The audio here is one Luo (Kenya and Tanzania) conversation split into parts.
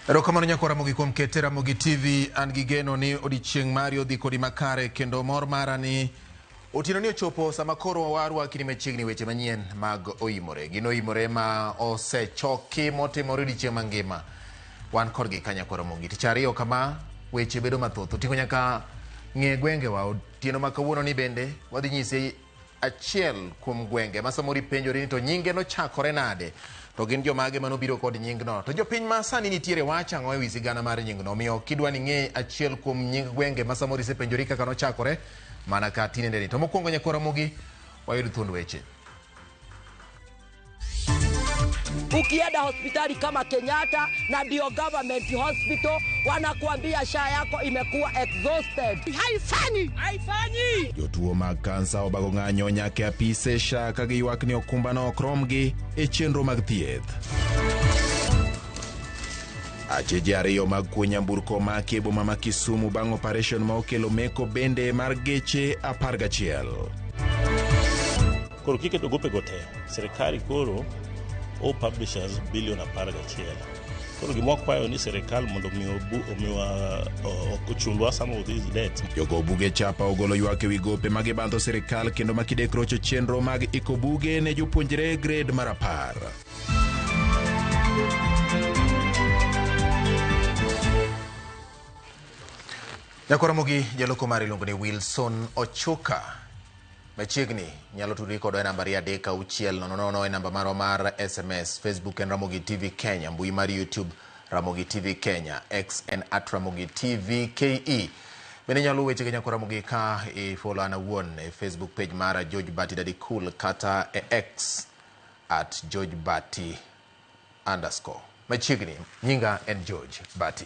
Erokamano nyakwa Ramogi kuom kete Ramogi TV. An gi geno ni odiechieng' mari odhi kodi makare kendo mor mara ni otieno ni ochopo sama koro warwakini machiegni weche manyien mag oimore. Gin oimore ma osechoki motimore odiechieng' mangima. Wan kodgi ka nyakwa Ramogi. Tich ariyo kama weche bedo mathoth. Oting'o nyaka ng'e gwengewa. Otieno ma kawuono ni bende wadhi nyisi achiel kuom gwenge ma samoro ipenjori ni to nyinge nochakore nade to gin jomage manobiro kod nyingno to jopiny ma sani nitiere wacho ang'o e wi sigana mar nyingno omiyo kidwa ni ing'e achiel kuom nying gwenge ma samoro isepenjori kaka nochakore mana ka tinendeni to mokwongo nyakwa Ramogi wayud thuond weche Ukienda hospitali kama Kenyatta na ndio government hospital, wanakuambia SHA yako imekuwa exhausted. Haifanyi, haifanyi. Jotuo mag kansa obago ng'anyo nyaka e apise SHA ka giywak ni okumbano ok romgi e chenro mag thieth. Acheje ariyo mag kuo nyamburko omaki e boma ma Kisumu bang' operation ma okelo meko bende mar geche 11. Koro kiketo gopego te, sirikal koro o publishers bilion 11. Koro gima wakwayo ni sirikal mondo omiwa ochulwa some of these debts. Jogo buge chapa ogolo ywak ewi gope ma gibandho sirikal kendo ma kidek rocho chenro mag iko buge ne jopuonjre grade mar 10. Nyakwaramogi jaloko mar iluongo ni Wilson Ochuka. Machiegni nyalo tudri kodwa e namba 23600 e namba marwa mar SMS. Facebook en Ramogi TV Kenya, mbui mar YouTube Ramogi TV Kenya, X en at Ramogi TV KE. Bende inyalo luwo wechege nyakwa Ramogi ka i follow an awuon e Facebook page mara George Bati Daddy Cool kata e X at George Bati underscore. Machiegni, nyinga en George Bati.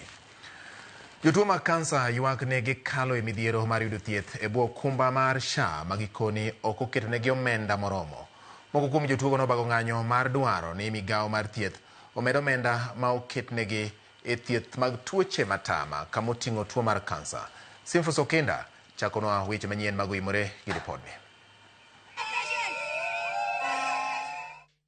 Jotuo mag kansa ywak ne gikalo e midhiero mar yudo thieth e bwo okumba mar SHA ma gikoni ok oketonegi omenda moromo. Moko kuom jotuogo nobago ng'anyo mar dwaro ni migawo mar thieth omed omenda ma oketnegi e thieth mag tuoche matama kama oting'o tuo mar kansa. Simfos Okinda chakonwa weche manyien mag oimore gi ripodni.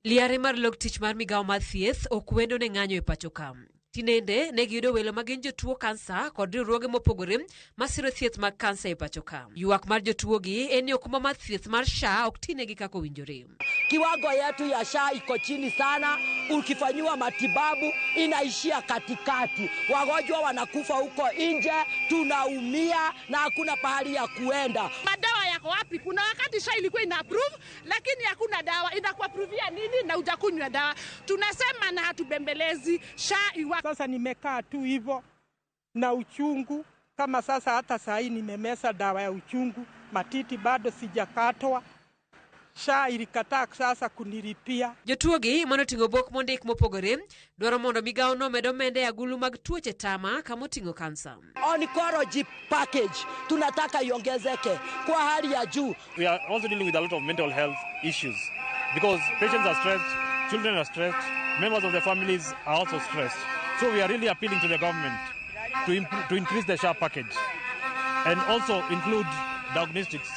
Liare mar lok tich mar migawo mar thieth ok wendo ne ng'anyo e pacho ka. Tinende ne giyudo welo ma gin jotuo kansa kod riwruoge mopogore masiro thieth mag kansa e pacho ka. Ywak mar jotuogi en ni okumba mar thieth mar SHA ok tinegi kaka owinjore. Kiwango yetu ya SHA iko chini sana, ukifanyiwa matibabu inaishia katikati, wagonjwa wanakufa huko nje, tunaumia na hakuna pahali ya kuenda. Madawa yako wapi? Kuna wakati SHA ilikuwa ina approve, lakini hakuna dawa. Inakuaprovia nini na hujakunywa dawa? Tunasema na hatubembelezi, SHA iwa. Sasa nimekaa tu hivyo na uchungu kama sasa, hata saa hii nimemeza dawa ya uchungu, matiti bado sijakatwa. SHA ilikataa sasa kunilipia. Jotuogi manoting'o obok mondik mopogore dwaro mondo migawono omed omenda e agulu mag tuoche tama kama oting'o kansa. Oncology package tunataka iongezeke kwa hali ya juu. We are also dealing with a lot of mental health issues because patients are stressed, children are stressed, members of the families are also stressed. So we are really appealing to the government to increase the SHA package and also include diagnostics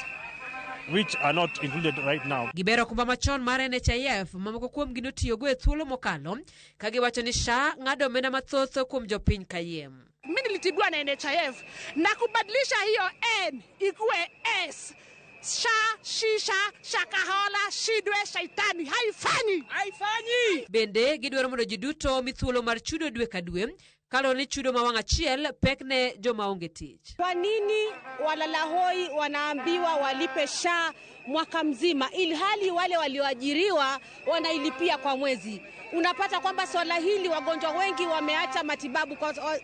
which are not included right now. Gibero okumba machon mar NHIF ma moko kuomgi notiyogo e thuolo mokalo ka giwacho ni SHA ng'ado omenda mathoth kuom jopiny kayiem. Mimi nilitibiwa na NHIF na kubadilisha hiyo N ikuwe S. SHA, shisha, shakahola, shidwe, shaitani. Haifanyi. Haifanyi. Bende gidwaro mondo ji duto omi thuolo mar chudo dwe ka dwe kaluwore ni chudo ma wang' achiel pek ne joma onge tich. Kwa nini walalahoi wanaambiwa walipe SHA mwaka mzima ilhali wale walioajiriwa wanailipia kwa mwezi? Unapata kwamba swala hili wagonjwa wengi wameacha matibabu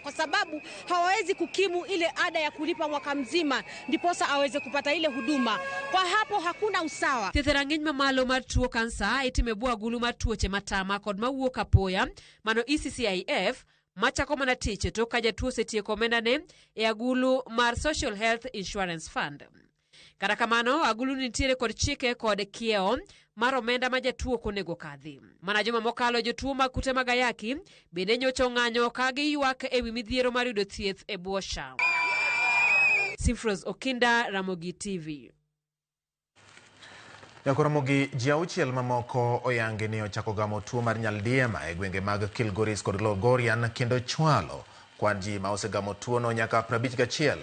kwa sababu hawawezi kukimu ile ada ya kulipa mwaka mzima ndiposa aweze kupata ile huduma. Kwa hapo hakuna usawa. Thieth e rang'iny mamalo mar tuo kansa itimo e bwo agulu mar tuoche matama kod mawuok apoya mano ECCIF machako mana tich tok ka jatuo osetieko omendane e agulu mar Social Health Insurance Fund. Kata kamano, agulu nitiere kod chike kod kiewo mar omenda ma jatuo ok onego kadhi. Mana juma mokalo, jotuo mag kute mag ayaki bende nyocha ong'anyo ka giywak ewi midhiero mar yudo thieth e bwo SHA. Simfros Okinda, Ramogi TV. Nyakoromogi ji auchiel mamoko oyangi ni ochako gamo tuo mar nyaldiema e gwenge mag Kilgoris kod Lolgorian kendo chwalo kwan ji ma osegamo tuono nyaka 51.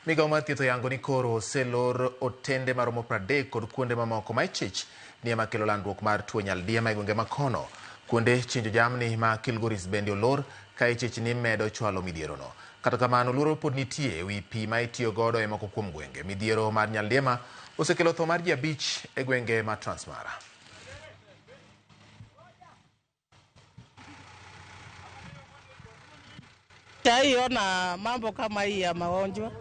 Migawo mar thieth oyango ni koro oselor otende maromo 30 kod kuonde mamoko ma ichich ni ema kelo landruok mar tuo nyaldiema e gwenge makono. Kuonde chinjo jamni ma Kilgoris bende olor ka ichich ni medo chwalo midhierono. Kata kamano luoro pod nitie ewi pi ma itiyo godo e moko kuom gwenge. Midhiero mar nyaldiema osekelo tho mar ji 5 e gwenge ma Transmara. Ona mambo kama hii ya magonjwa,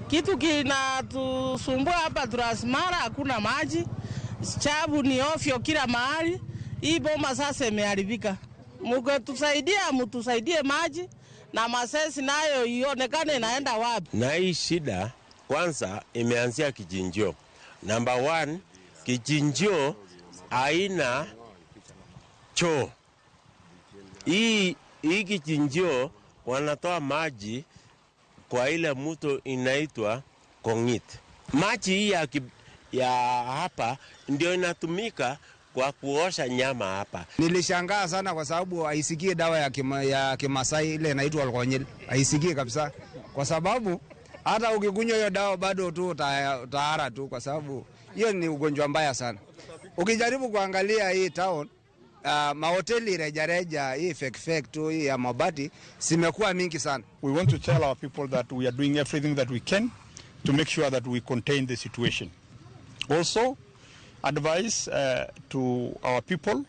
kitu kinatusumbua hapa Transmara, hakuna maji, chabu ni ofyo kila mahali. Hii boma sasa imeharibika. Mkitusaidia, mtusaidie maji na masesi nayo ionekane inaenda wapi. Na hii shida kwanza imeanzia kichinjio. Number 1, kichinjio haina choo. Hii kichinjio wanatoa maji kwa ile mto inaitwa Kongit. Maji hii ya hapa ndio inatumika kwa kuosha nyama hapa. Nilishangaa sana kwa sababu haisikie dawa ya Kimasai ile inaitwa Alkonyil. Haisikie kabisa. Kwa sababu hata ukikunywa hiyo dawa bado tu utahara tu, kwa sababu hiyo ni ugonjwa mbaya sana. Ukijaribu kuangalia hii town, mahoteli rejareja hii fake tu hii ya mabati zimekuwa mingi sana. We want to tell our people that we are doing everything that we can to make sure that we contain the situation. Also, advice to our people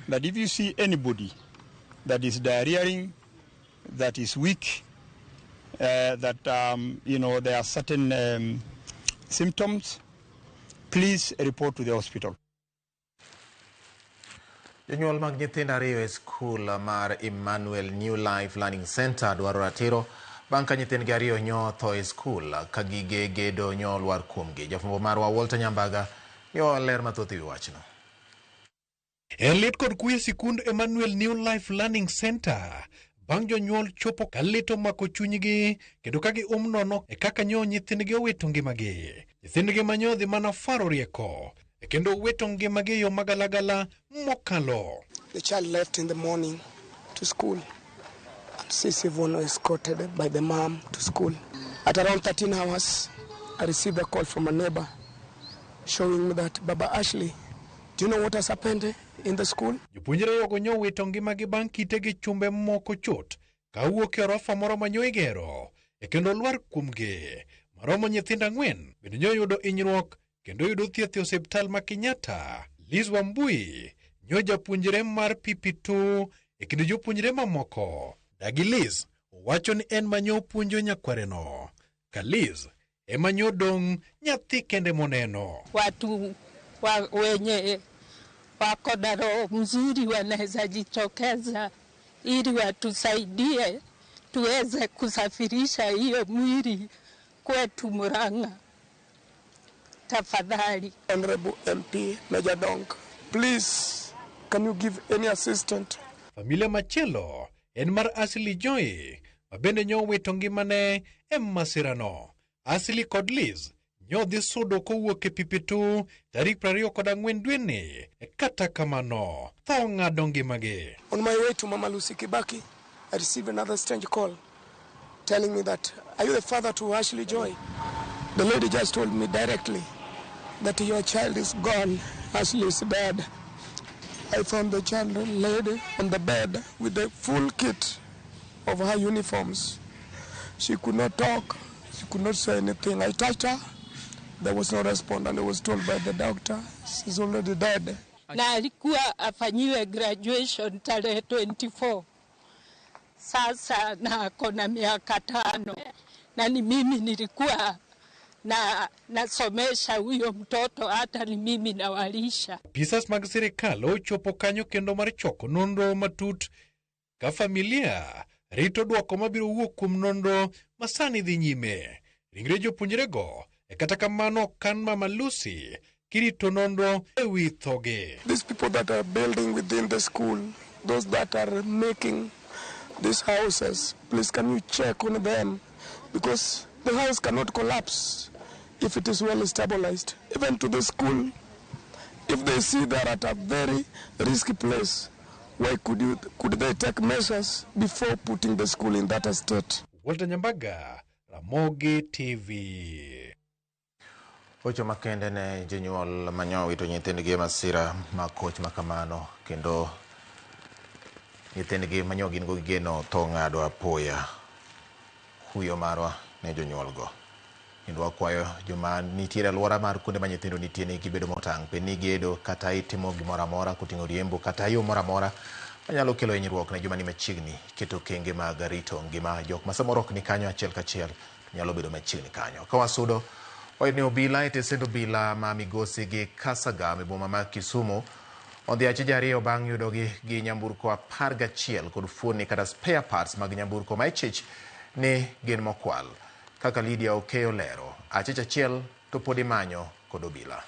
that if you see anybody that is diarrheaing, that is weak, that you know, there are certain symptoms, please report to the hospital. Jonyuol mag nyithindo ariyo e skul mar Emmanuel New Life Learning Center dwaro ratiro bang' ka nyithindgi ariyo nyo tho e skul ka gige gedo nyo olwar kuomgi. Jafwambo marwa Walter Nyambaga miyowa ler mathoth ewi wachno. En lit kod kuyo e sikund Emmanuel New Life Learning Center bang' jonyuol chopo ka lit omako chunygi kendo ka gium nono e kaka nyo nyithindgi owito ngimagi. Nyithindgi ma nyo dhi mana faro rieko kendo wito ngimagi e yo magalagala mokalo. The child left in the morning to school and Sisi Vono escorted by the mom to school. At around 13 hours, I received a call from a neighbor showing me that, Baba Ashley, do you know what has happened in the school? Jopuonjre yogo nyo wito ngimagi bang' kite gi chumbe moko chot kawuok e orofa moro ma nyo igero e kendo lwar kuomgi. Maromo nyithindo 4 bende nyo yudo hinyruok kendo yudo thieth e osiptal ma Kenyatta. Liz Wambui nyo japuonjre mar PP2 e kind jopuonjre mamoko. Dagi Liz owacho ni en manyo puonjo nyakwareno. Ka Liz ema nyo dong' nyathi kende moneno. Watu wenye wako na roho mzuri wanaweza jitokeza ili watusaidie tuweze kusafirisha hiyo mwili kwetu Murang'a. Tafadhali. Honorable MP Major Donk, please, can you give any assistance? Familia machielo en mar Ashley Joy ma bende nyo wito ngimane e masirano. Ashley kod Liz nyo dhi sudo kowuok e PP2 tarik 24 dweni. Kata kamano, tho ng'ado ngimagi. On my way to Mama Lucy Kibaki, I received another strange call telling me that, are you the father to Ashley Joy? The lady just told me directly that your child is gone, Ashley is dead. I found the child lady on the bed with the full kit of her uniforms. She could not talk, she could not say anything. I touched her, there was no response, and I was told by the doctor, she's already dead. Na alikuwa afanyiwe graduation tarehe 24. Sasa na ako na miaka 5. Na ni mimi nilikuwa na nasomesha huyo mtoto, hata ni mimi nawalisha. Apisas mag sirikal ochopo kanyo kendo mar choko nonro matut ka familia rito dwoko mabiro wuok kuom nonro masani dhi nyime. Ringre jopuonjrego e kata kamano kan Mama Lucy kirito nonro ewi thoge. These people that are building within the school, those that are making these houses, please can you check on them? Because the house cannot collapse if it is well stabilized. Even to the school If they see they're at a very risky place, why could they take measures before putting the school in that state? Walter Nyambaga, Ramogi TV. Ocho makende ne jonyuol manyo wito nyithindgi e masira mag koch makamano kendo nyithindgi manyo gin go gi geno tho ng'ado apoya. Kuyo marwa ne jonyuolgo. Kendo wakwayo joma nitiere alwora mar kuonde ma nyithindo nitie ni gibedo motang' bed ni gedo kata itimo gimoro amora koting'o riembo kata yo moro amora manyalo kelo hinyruok ne joma ni machiegni keto okenge mag rito ngima jok ma samoro ok ni kanyo achiel kachiel to nyalo bedo machiegni kanyo. Ka wasudo wayudo ni obila e tesend obila ma Migosi gi Kasagam e boma ma Kisumu odhi achije ariyo bang' yudogi gi nyamburko 11 kod fuoni kata spare parts mag nyamburko ma ichich ni gin mokwal. Kaka Lydia Okeyo lero, achich achiel to pod imanyo kod obila.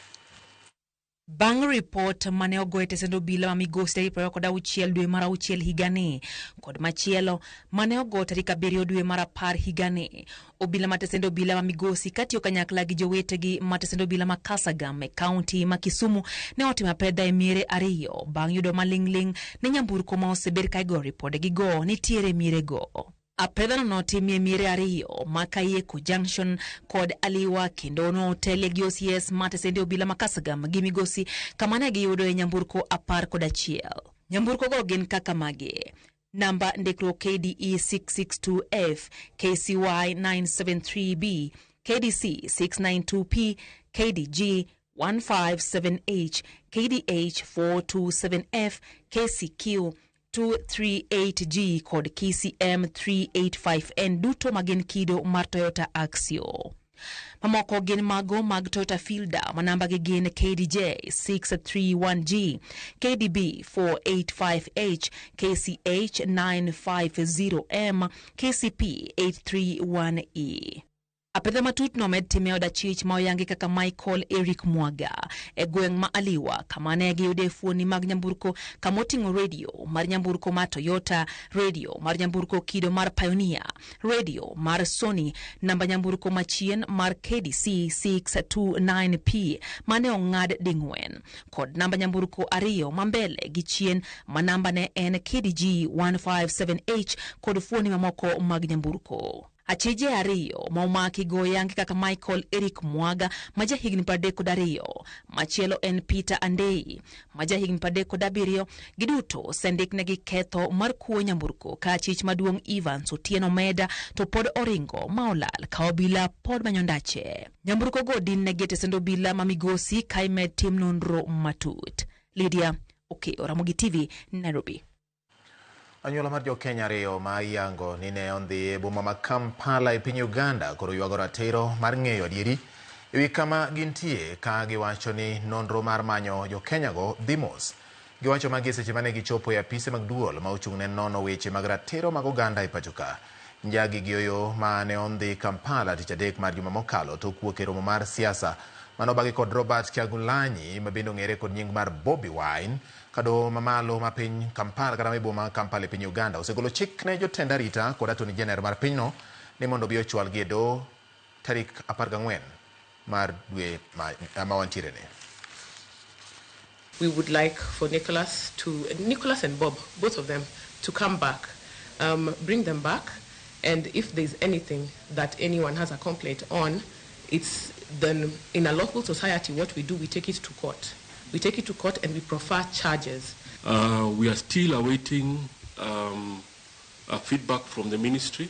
Bang' ripot mane ogo e tesend obila ma Migosi tarik 26 dwe mar 6 higani kod machielo mane ogo tarik 7 dwe mar 10 higani, obila ma tesend obila ma Migosi katiyo kanyakla gi jowetegi ma tesend obila ma Kasagam e kaunti ma Kisumu ne otimo apedha e miere ariyo bang' yudo maling'ling' ne nyamburko ma osebed ka igoyo ripodegigo nitiere mierego. Apedhano notimie miere ariyo ma Kayeko Junction kod Aliwa kendo notelie gi OCS ma tesende obila ma Kasagam gi Migosi kama ne giyudoe nyamburko 11. Nyamburko go gin kaka magi: namba ndikruok KDE 662F, KCY 973B, KDC 692P, KDG 157H, KDH 427F, KCQ 238G kod KCM 385N duto magin kido mar Toyota Axio. Mamoko gin mago mag Toyota Fielder ma nambagi gin KDJ 631G, KDB 485H, KCH 950M, KCP 831E. Apedha matut nomed time od achich ma oyangi kaka Michael Eric Mwaga e gweng' ma Aliwa kama ne giyude fuoni mag nyamburko kamoting'o radio mar nyamburko ma Toyota, radio mar nyamburko kido mar Pioneer, radio mar Sony, namba nyamburko machien mar KDC 629P mane ong'ad ding'wen kod namba nyamburko ariyo ma mbele gi chien ma namba ne en KDG 157H kod fuoni mamoko mag nyamburko. Achije ariyo ma omaki go oyangi kaka Michael Eric Mwaga ma jahigni 32, machielo en Peter Andei ma jahigni 37. Giduto osendiknegi ketho mar kuo nyamburko ka achich maduong' Evans Otieno Meda to pod oringo ma olal ka obila pod manyo ndache. Nyamburko go din negi e tesend obila ma Migosi ka imed tim nonro matut. Lydia Okeyo, Ramogi TV, Nairobi. Anyuola mar jo-Kenya ariyo ma iyango ni ne ondhi e boma ma Kampala e piny Uganda koro ywago ratiro mar ng'eyo adieri ewi kama gintie ka giwacho ni nonro mar manyo jo-Kenya go dhi mos. Giwacho magi e seche mane gichopo e apise mag duol ma ochung' ne nono weche mag ratiro mag oganda e pacho ka. Njagi gi Oyo ma ne ondhi Kampala tich adek mar juma mokalo tok wuok e romo mar siasa manobagi kod Robert Kyagulanyi ma bende ong'ere kod nying mar Bobi Wine. Kado mamalo ma piny Kampala kata ma e boma Kampala e piny Uganda osegolo chik ne jotend arita kod Attorney General mar pinyno ni mondo obi ochwalgi e doho tarik 14 mar dwe ma wantiere ni. We would like for Nicholas and Bob, both of them, to come back, bring them back, and if there's anything that anyone has a complaint on, it's then in a lawful society what we do, we take it to court. We take it to court and we prefer charges. We are still awaiting feedback from the ministry.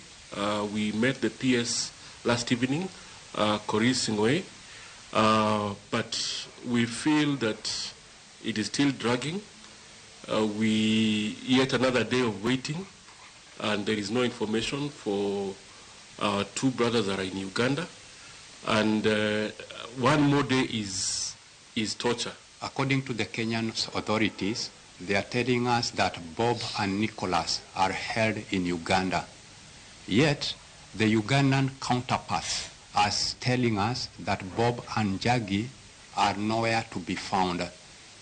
We met the PS last evening, Korir Sing'oei, but we feel that it is still dragging. We yet another day of waiting, and there is no information for our two brothers that are in Uganda. And one more day is torture. According to the Kenyan authorities, they are telling us that Bob and Nicholas are held in Uganda. Yet, the Ugandan counterparts are telling us that Bob and Njagi are nowhere to be found.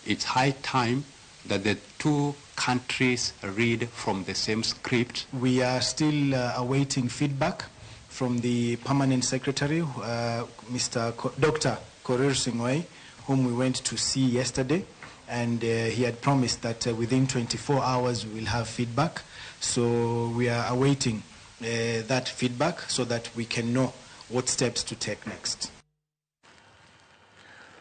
It's high time that the two countries read from the same script. We are still awaiting feedback from the permanent secretary, Dr. Korir Sing'oei, whom we went to see yesterday, and he had promised that within 24 hours we will have feedback. So we are awaiting that feedback so that we can know what steps to take next.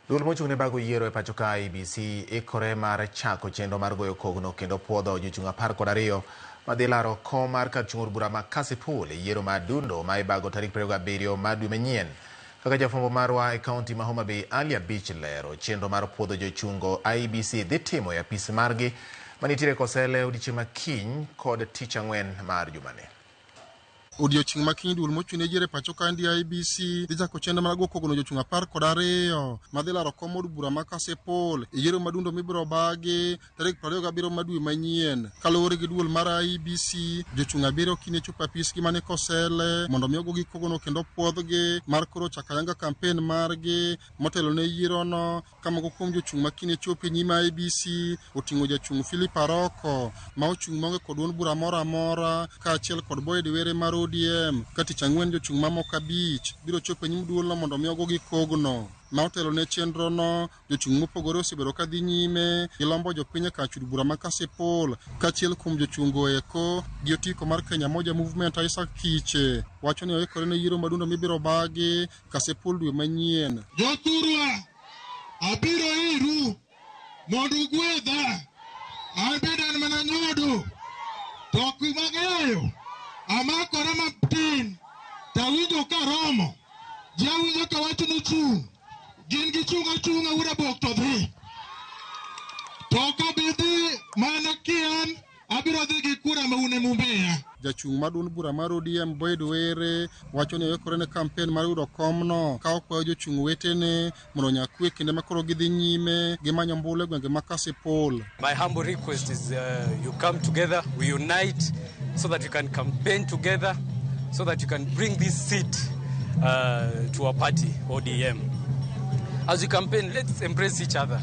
Duol mochung' ne bago yiero e pacho ka IEBC ikore mar chako chenro mar goyo kogno kendo puodho jochung' 12 madhi laro kom mar kar chung' od bura ma Kasipul e yiero mar dundo ma ibago tarik 27 mar dwe manyien. Kaka jafwambo marwa e kaunti ma Homa Bay Ali Abich lero, chenro mar puodho jochungo IEBC dhi timo e apis margi manitiere Kosele odiechieng' ma kiny kod tich ang'wen mar jumani. Odiochieng' ma kiny duol mochung' ne yiero e pacho kaendi IEBC dhi chako chenro mar go kogno jochung' 12 madhi laro kom od bura ma Kasipul e yiero madundo mibiro bagi tarik 27 mar dwe manyien. Kaluwore gi duol mar IEBC, jochung' 7 kiny chopo e apisgi mani Kosele mondo mi ogogi kogno kendo puodhgi mar koro chako ayanga kampen margi motelo ne yierono. Ka moko kuom jochung' ma kiny chopo e nyim IEBC oting'o jachung' Philip Aroko ma ochung' maonge kod duond bura moro amora kaachiel kod Boyd Were mar ODM. Ka tich ang'wen jochung' mamoko 5 biro chopo e nyim duolno mondo mi ogogi kogno. Ma otelo ne chenrono, jochung' mopogore osebedo ka dhi nyime gi lombo jopiny e kar chud bura ma Kasipul. Kaachiel kuom jochungo eko gi otiko mar Kenya Moja Movement Isaac Kiche wacho ni oikore ne yiero madundo mibiro bagi Kasipul dwe manyien. Jothurwa, abiro iru mondo ugwedha. An bende an mana nyodo, to ok mag'eyo, amakora matin tawinjo karomo. Ji awinjo kawacho ni chung', gin gichung' achung'a wuod Abok to dhi. To ok abi dhi mana kian, abiro dhi gi kura ma un emumiya. Jachung' mar duond bura mar ODM Boyd Were wacho ni oikore ne kampen mar yudo komno ka okwayo jochung' wetene mondo onya kwe kinde ma koro gidhi nyime gi manyo ombulu e gwenge ma Kasipul. My humble request is you come together, we unite so that you can campaign together, so that you can bring this seat to our party, ODM. As we campaign, let's embrace each other.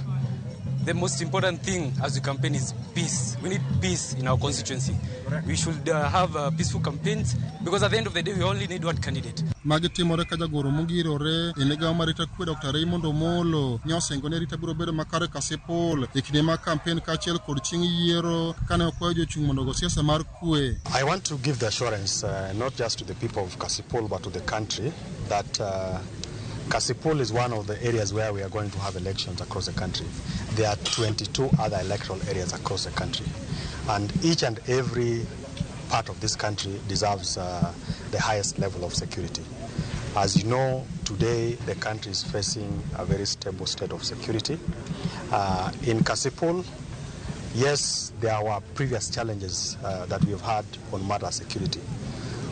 The most important thing as we campaign is peace. We need peace in our constituency. We should have peaceful campaigns because at the end of the day we only need one candidate. Magi timore ka jagoro mogirore e migawo mar arita kwe Dr. Raymond Omolo ne osingo ni arita biro bedo makare Kasipul e kinde mag kampen kaachiel kod chieng' yiero kane okwayo jochung' mondo ogo siasa mar kwe. I want to give the assurance not just to the people of Kasipul but to the country that Kasipul is one of the areas where we are going to have elections across the country. There are 22 other electoral areas across the country, and each and every part of this country deserves the highest level of security. As you know, today the country is facing a very stable state of security. In Kasipul, yes, there were previous challenges that we've had on matter security,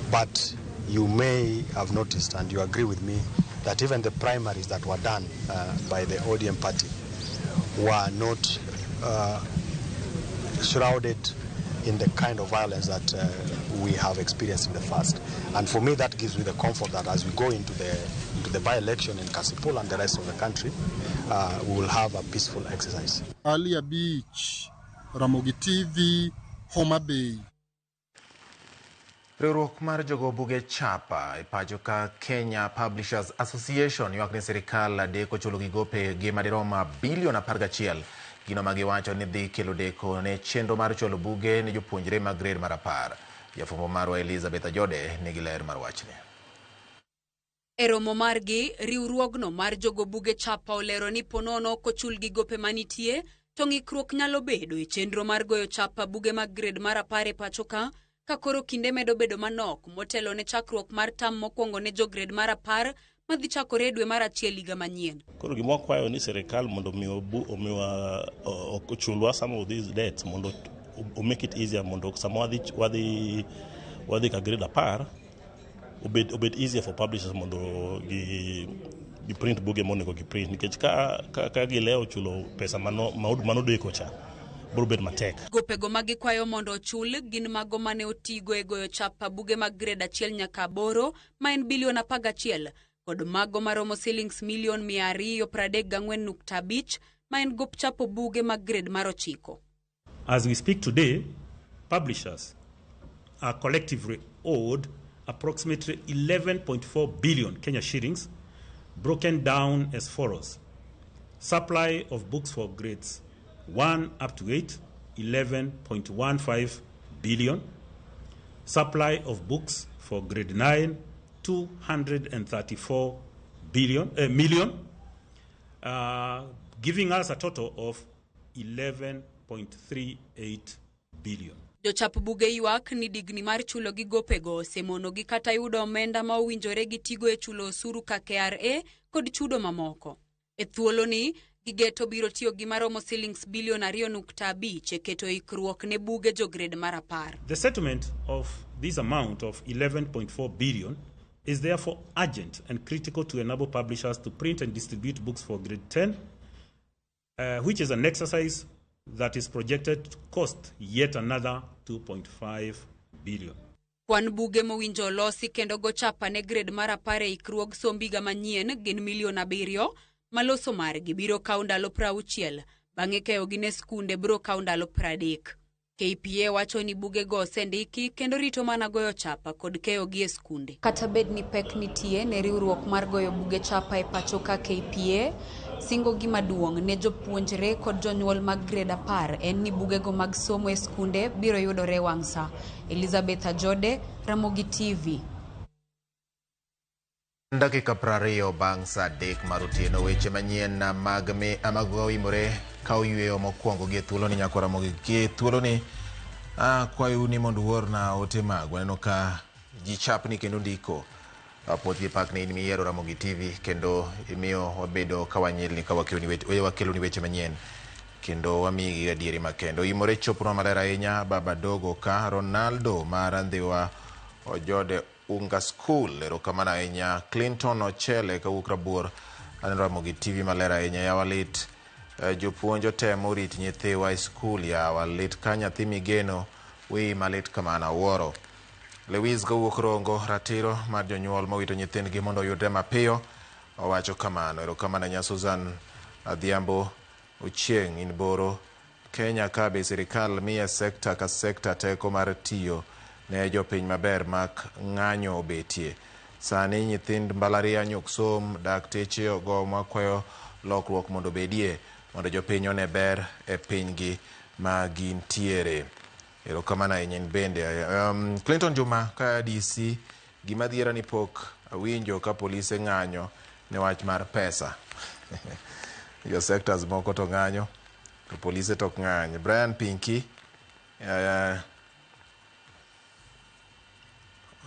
but you may have noticed, and you agree with me, that even the primaries that were done by the ODM party were not shrouded in the kind of violence that we have experienced in the past. And for me, that gives me the comfort that as we go into the by-election in Kasipul and the rest of the country, we will have a peaceful exercise. Alia Beach, Ramogi TV, Homa Bay. Riwruok mar jogo buge chapa e pacho ka Kenya Publishers Association ywak ni sirikal deko chulo gigope gi madirom bilion 11. Gino ma giwacho ni dhi kelo deko ne chenro mar chwalo buge ne jopuonjre mag grade mar 10. Jafwambo marwa Elizabeth Ajode nigi ler mar wachni. E romo margi, riwruogno mar jogo buge chapa olero ni ponono kochul gi gope manitie, to ng'ikruok nyalo bedo e chenro mar goyo chapa buge mag grade mar 10 e pacho ka koro kinde medo bedo manok motelo ne chakruok mar tam mokwongo ne jo grade mar 10 madhi chakore e dwe mar 1 higa manyien. Koro gima wakwayo ni sirikal mondo omiwa ochulwa some of these debts mondo make it easier mondo sama wadhi ka grade 10 obed easier for publishers mondo gi print buge monego gi print nikech ka gilewo chulo pesa manodeko cha biro bedo matek. Gopego ma gikwayo mondo ochul gin mago mane otigo e goyo chapa buge mag grade 1 nyaka 8 ma en bilion 11 kod mago maromo silings milion 234.5 ma en gop chapo buge mag grade mar 9. As we speak today, publishers are collectively owed approximately 11.4 billion Kenya shillings, broken down as follows: Supply of books for grades 1 up to 8, 11.15 billion. Supply of books for grade 9, 234 billion, million, giving us a total of 11.38 billion. Jochap buge ywak ni digni mar chulo gi gopego osemonogi kata yudo omenda ma owinjore gitigo e chulo osuru ka KRA kod chudo mamoko. E thuoloni, gigeto biro tiyo gi maromo silings bilion 2.5 e keto ikruok ne buge jo grade mar 10. The settlement of this amount of 11.4 billion is therefore urgent and critical to enable publishers to print and distribute books for grade 10, which is an exercise that is projected to cost yet another 2.5 billion. Kwan buge mowinjo olosi kendo go chapa ne grade mar 10 e ikruog somb higa manyien gin milion 7 ma loso margi biro kawo ndalo 60, bang'e keyogi ne skunde biro kawo ndalo 30. KPA wacho ni bugego osendiki kendo rito mana goyo chapa kod keyogi e skunde. Kata bed ni pek nitie ne riwruok mar goyo buge chapa e pacho ka KPA, singo gima duong' ne jopuonjre kod jonyuol mag grade 10 en ni bugego mag somo e skunde biro yudore wang' sa. Elizabeth Ajode, Ramogi TV. Dakika 20 bang' saa 3 mar otieno, weche manyien mag mag oimore ka oyweyo mokwongo gi e thuoloni nyakwa Ramogi. Gi thuoloni akwayou ni mondo uorna ote magu. Aneno ka ji chapni kendo ndiko. Apuoch gi pak ne in miyiero Ramogi TV kendo imiyo wabedo ka wanyilni ka wakeloni weche manyien kendo wamiyi adieri makende. Oimore choponwa maler ahinya Baba Dogo ka Ronaldo mar Ndhiwa Ojode Unga School. Erokamano ahinya Clinton Ochele kawuok Rabuor. Aneno Ramogi TV maler ahinya. Yawa lit, jopuonj otemo rit nyithiwa e skul. Yawa lit ka nyathi migeno wiyi malit kamano awuoro. Lewis kawuok Rongo, ratiro mar jonyuol mowito nyithindgi mondo oyudre mapiyo, owacho kamano. Erokamano ahinya Susan Adhiambo Ochieng' in Boro, Kenya ka be sirikal miye sekta ka sekta teko mar tiyo ne jopiny maber mak ng'anyo obetie. Sani nyithind mbalariany ok som, dakteche ogo makwayo lokruok mondo obedie mondo jopiny one ber e pinygi ma gintiere. Erokamano ahinya in bende. Clinton Juma ka DC, gima dhiera ni pok awinjo ka polise ng'anyo ne wach mar pesa. Jo sectors moko to ng'anyo, to polise to ok ng'any. Brian Pinky,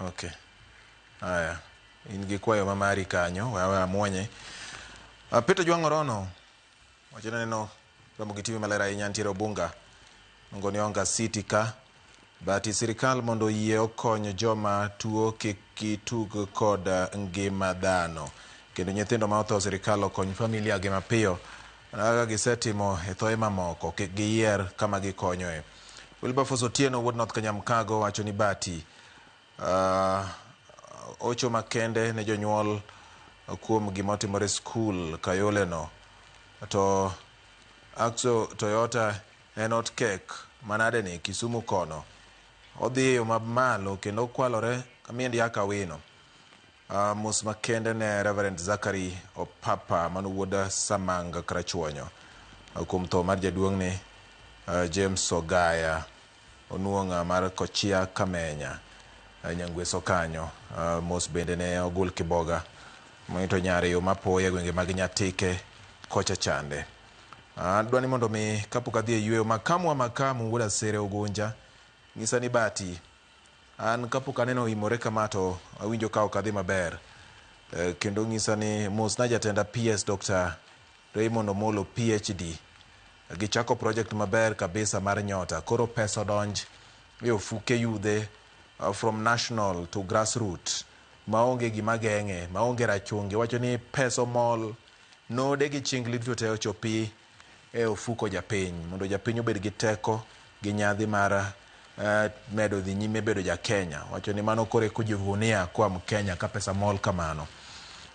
okay. Aya, in gi kwayo ma mari kanyo, we aweya muonye. Peter Jwang' Orono, wacho neno Ramogi TV maler ahinya, nitiere Obunga, Ngoni Onga City ka. Bati sirikal mondo oyie okony joma tuo kik gitug kod ngima dhano. Kendo nyithindo ma otho sirikal okony familia gi mapiyo kaka gisetimo e thoe mamoko, kik giyier kama gikonyoe. Wilberforce Otieno wuod North Kanyamkago wacho ni Bati ocho makende ne jonyuol kuom gima otimore skul Kayole no. To Axo Toyota en hot cake manade ni Kisumu kono. Odhi e yo mamalo kendo okwalore kamiend yaka wino. Mos makende ne Reverend Zachary Opapa mano wuod Samanga Karachuonyo kuom tho mar jaduong'ne James Ogaya onuong'a mar Kochia Kamenya Nyangweso kanyo. Mos bende ne Ogul Kiboga mang'ito nyare yo mapoya e gwenge mag Nyatike kocha chande. Adwa ni mondo mi kapok adhi e yweyo makamu wa makamu wuod Asere Ogunja nyisa ni Bati an kapok aneno oimore kama to awinjo ka ok adhi maber. Kendo nyisa ni mos na jatenda PS Dr. Raymond Omolo PhD. Gichako project maber kabisa mar nyota. Koro pesa odonj e ofuke yudhe from national to grassroots. Maonge gima geng'e, maonge rachungi. Wacho ni pesa omol node gi chingli duto te ochopi e ofuko japiny. Mondo japiny obed gi teko gi nyadhi mar medo dhi nyime bedo ja Kenya. Wacho ni mano kore kujivunia kwa Mkenya ka pesa mol kamano.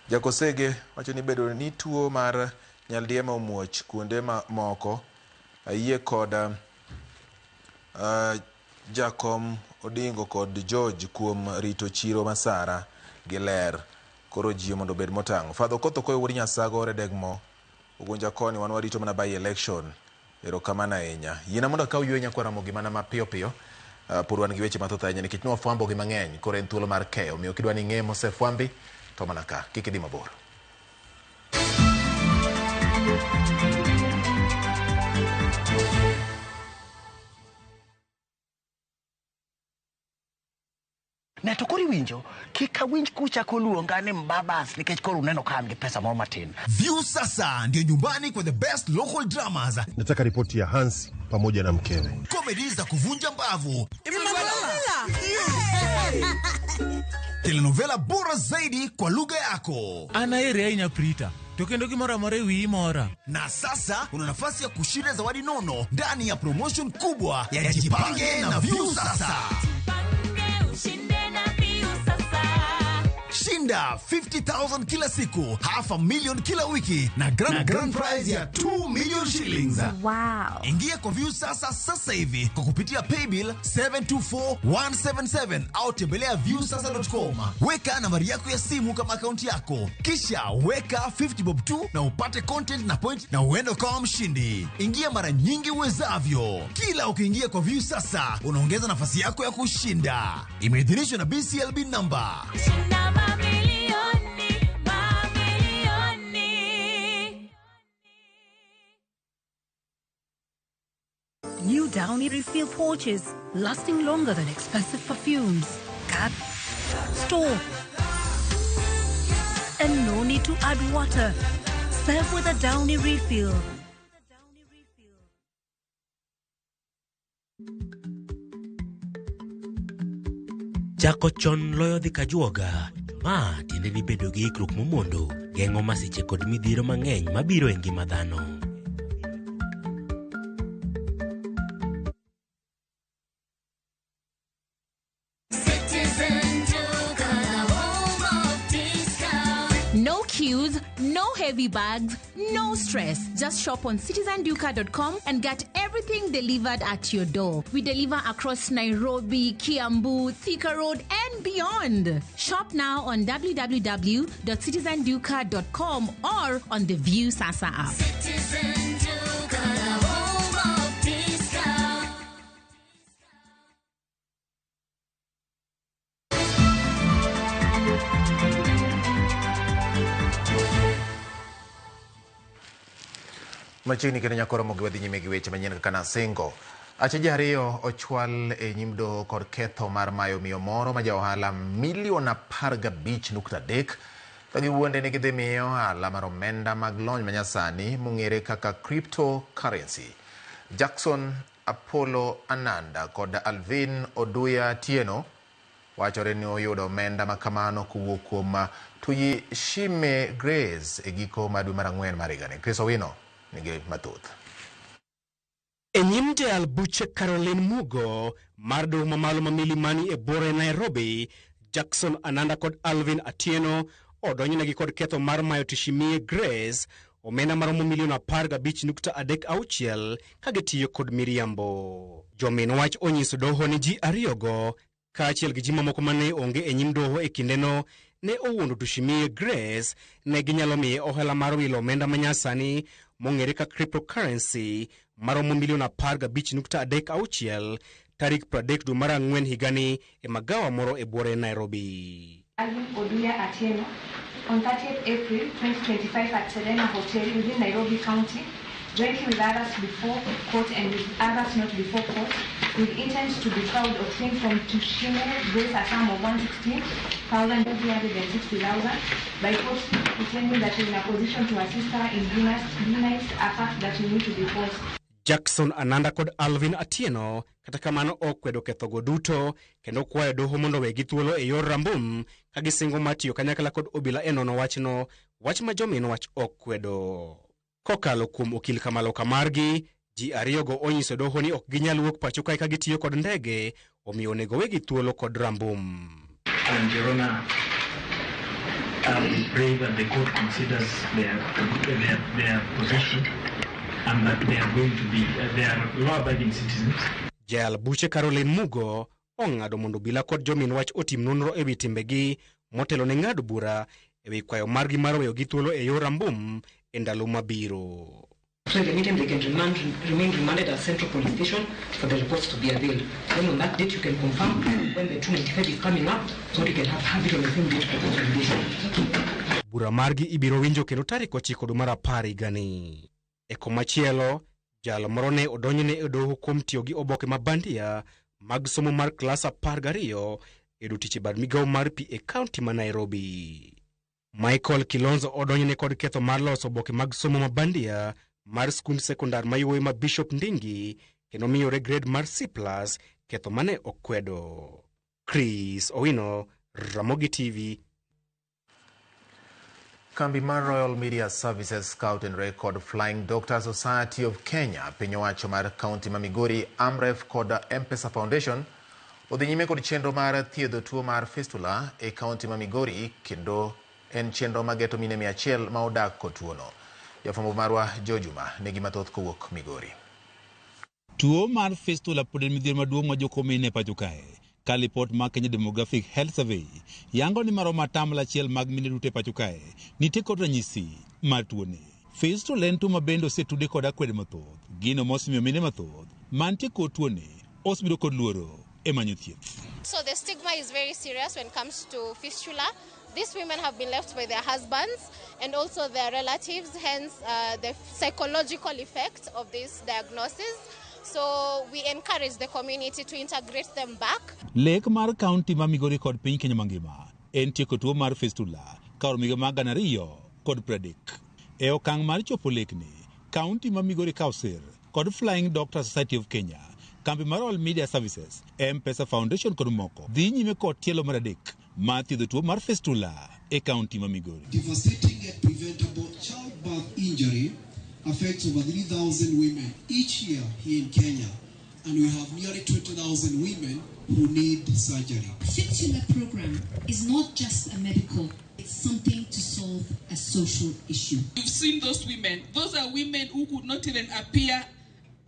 Jakosege wacho ni bedo ni tuo mar nyaldiema omuoch kuonde moko. Ayie kod Jakom Odingo kod George kuom rito chiro Masara gi ler. Koro ji mondo obed motang'. Fadho Okoth Okoyo wuod Nyasago Redegmo Ugunja koni wan warito mana by election. Erokamano ahinya. Yiena mondo akaw yweyo nyakwa Ramogi mana mapiyo piyo. Pod wan gi weche mathoth ahinya nikech nwafwambo gi mang'eny koro en thuolo mar keyo. Omiyo kidwa ni ing'e mosefwambi to mana ka kik idhi mabor. Ne to koro iwinjo, kik awinj kuchako luonga ni mbabas nikech koro uneno ka an gi pesa moro matin. Viusasa ndio nyumbani kwa the best local dramas. Nataka ripoti ya Hans pamoja na mkewe. Komedi za kuvunja mbavu. Telenovela bora zaidi kwa lugha yako. An aheri ahinya Prita, to kendo gimoro amora e wiyi mora. Na sasa una nafasi ya kushinda zawadi nono ndani ya promotion kubwa ya Jipange na Viusasa. Shinda 50,000 kila siku, half a million kila wiki na grand prize ya 2 million shillings. Wow. Ingia kwa Viusasa sasa hivi kwa kupitia paybill 724177 au tembelea viusasa.com. Weka nambari yako ya simu kama akaunti yako, kisha weka 50 bob tu na upate content na point na uende ukawa mshindi. Ingia mara nyingi uwezavyo. Kila ukiingia kwa Viusasa unaongeza nafasi yako ya kushinda. Imeidhinishwa na BCLB number. New Downy refill pouches, lasting longer than expensive perfumes. Cut, store, and no need to add water. Serve with a Downy refill. Chako chon loyo dhi kajuoga. Ma tiende ni bedo gi ikruok momondo geng'o masiche kod midhiero mang'eny mabiro e ngima dhano. No queues, no heavy bags, no stress. Just shop on citizenduka.com and get everything delivered at your door. We deliver across Nairobi, Kiambu, Thika Road, and beyond. Shop now on www.citizenduka.com or on the View Sasa app. Citizen Duka, the home of discount. Machiegni kendo nyakoro mogi wadhi nyime gi weche manyien kaka nasingo. Acheje ariyo ochwal e nyim doho kod ketho mar mayo miyo moro ma ja ohala milion 15.3 ka giwuonde ni gidhi miye ohala mar omenda mag lony manyasani mong'ere kaka cryptocurrency. Jackson Apollo Ananda kod Alvin Oduya Tieno wachore ni oyudo omenda makamano kowuok kuom Tuyishime Grace e giko mar dwe mar ang'wen mar higani. Chris Owino nigi mathoth. E nyim jayal buche Caroline Mugo mar doho mamalo ma Milimani e buore Nairobi, Jackson Ananda kod Alvin Atieno odonjnegi kod ketho mar mayo Tishimie Grace omenda maromo milion 15.36 ka gitiyo kod miriambo. Jomin wach onyiso doho ni ji ariyogo kaachiel gi ji mamoko mane onge e nyim doho e kindeno ne owuondo Tushimie Grace ne ginyalo miye ohala mar wilo omenda manyasani mong'ere ka cryptocurrency maromo milion 15.36 tarik 30 dwe mar ang'wen higani e magawa moro e buore Nairobi. Alvin Oduya Atieno on 30th April 2025 at Serena Hotel within Nairobi County, jointly with others before court and with others not before court, with intent to defraud obtained from Tushime Grace a sum of 116,360,000 by falsely pretending that you're in a position to assist her in denies a fact that you need to be false. Jackson Ananda kod Alvin Atieno kata kamano okwedo kethogo duto kendo kwayo doho mondo wegi thuolo e yor rambum ka gisingo mar tiyo kanyakla kod obila e nono wachno, wach ma jomin wach okwedo. Kokalo kuom okil kamaloka margi, ji ariyogo onyiso doho ni ok ginyal wuok pacho kae ka gitiyo kod ndege, omiyo onego wegi thuolo kod rambum. And Your Honor, I pray that the court considers their position and that they are going to be, they are law-abiding citizens. Jayal buche Caroline Mugo ong'ado mondo obila kod jomin wach otim nonro ewi timbegi motelo ne ng'ado bura ewi kwayo margi mar weyogi thuolo e yor rambum e ndalo mabiro. So in the meantime, they can remain remanded at Central Police Station for the reports to be availed. Then on that date, you can confirm when the 295 is coming up, so you can have it on the same date for consolidation. Bura margi ibiro winjo kendo tarik 9 dwe mar 10 higani. E komachielo, jal moro ne odonjne e doho kuom tiyo gi oboke ma bandia mag somo mar klas 12 e yudo tich e bad migawo mar pi e kaunti ma Nairobi. Michael Kilonzo odonjne kod ketho mar loso oboke mag somo ma bandia mar skund sekondar mayuoyi ma Bishop Ndingi kendo miyore grade mar C+, ketho mane okwedo. Chris Owino, Ramogi TV. Kambi mar Royal Media Services Scout and Record Flying Doctor Society of Kenya, piny owacho mar kaunti ma Migori, Amref kod M-Pesa Foundation odhi nyime kod chenro mar thiedho tuo mar fistula e kaunti ma Migori, kendo en chenro mageto mine 100 ma odak kod tuono. Jafwambo marwa Jojuma nigi mathoth kowuok Migori. Tuo mar fistula pod en midhiero maduong' ma joko mine e pacho kae. Ka lipot mar Kenya Demographic Health Survey yango ni maromo 1% mag mine duto e pacho kae nitie kod ranyisi mar tuoni. Fistula en tuo ma bende osetude kod akwede mathoth. Gino mosemiyo mine mathoth mantie kod tuoni osebedo kod luoro e manyo thieth. So the stigma is very serious when it comes to fistula. These women have been left by their husbands and also their relatives, hence the psychological effect of this diagnosis. So we encourage the community to integrate them back. Lek mar kaunti ma Migori kod piny Kenya mangima en tieko tuo mar fistula ka oromo mag 2030. E okang' mar chopo lekni, kaunti ma Migori Council kod Flying Doctor Society of Kenya, kambi mar All Media Services, M-Pesa Foundation kod moko dhi nyime kod tielo mar 3 mar thiedho tuo mar fistula e kaunti ma Migori. Devastating and preventable childbirth injury affects over 3,000 women each year here in Kenya, and we have nearly 20,000 women who need surgery. Fistula program is not just a medical, it's something to solve a social issue. You've seen those women. Those are women who could not even appear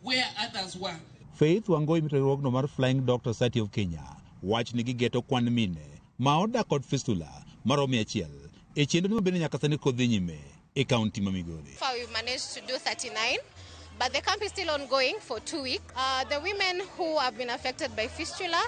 where others were. Faith Wangoi riwruogno mar Flying Doctor Society of Kenya wach ni gigeto kwan mine ma odak kod fistula maromo 100 e chenro ma bende nyaka sani kodhi nyime e kaunti ma Migori. So far we've managed to do 39, but the camp is still ongoing for 2 weeks. The women who have been affected by fistula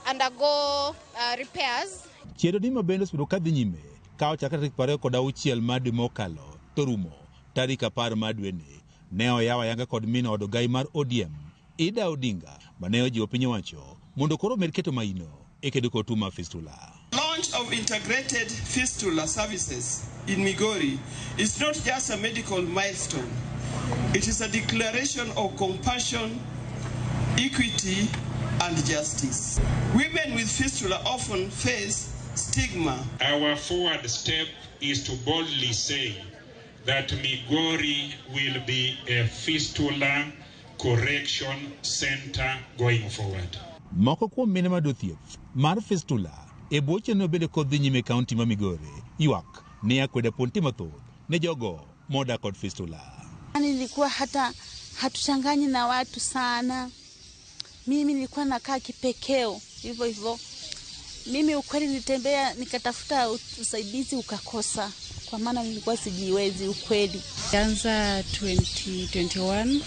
undergo repairs. Chenro ni ma bende osebedo kadhi nyime ka ochakre tarik 26 mar dwe mokalo to rumo tarik 10 mar dweni. Ne oyawo ayanga kod min od ogai mar ODM Ida Odinga mane ojiwo piny owacho mondo koro omed keto maino e kedo kod tuo mar fistula. Launch of integrated fistula services in Migori is not just a medical milestone. It is a declaration of compassion, equity, and justice. Women with fistula often face stigma. Our forward step is to boldly say that Migori will be a fistula correction center going forward. Moko kuom mine ma thieth mar fistula e bwo chenro bende kod dhi nyime e kaunti ma Migori ywak ni akweda pod nitie mathoth ne jogo modak kod fistula. Nilikuwa hata hatuchanganyi na watu sana. Mimi nilikuwa nakaa kipekeo hivyo hivyo. Mimi ukweli nilitembea nikatafuta usaidizi ukakosa, kwa maana nilikuwa sijiwezi ukweli. Anza 2021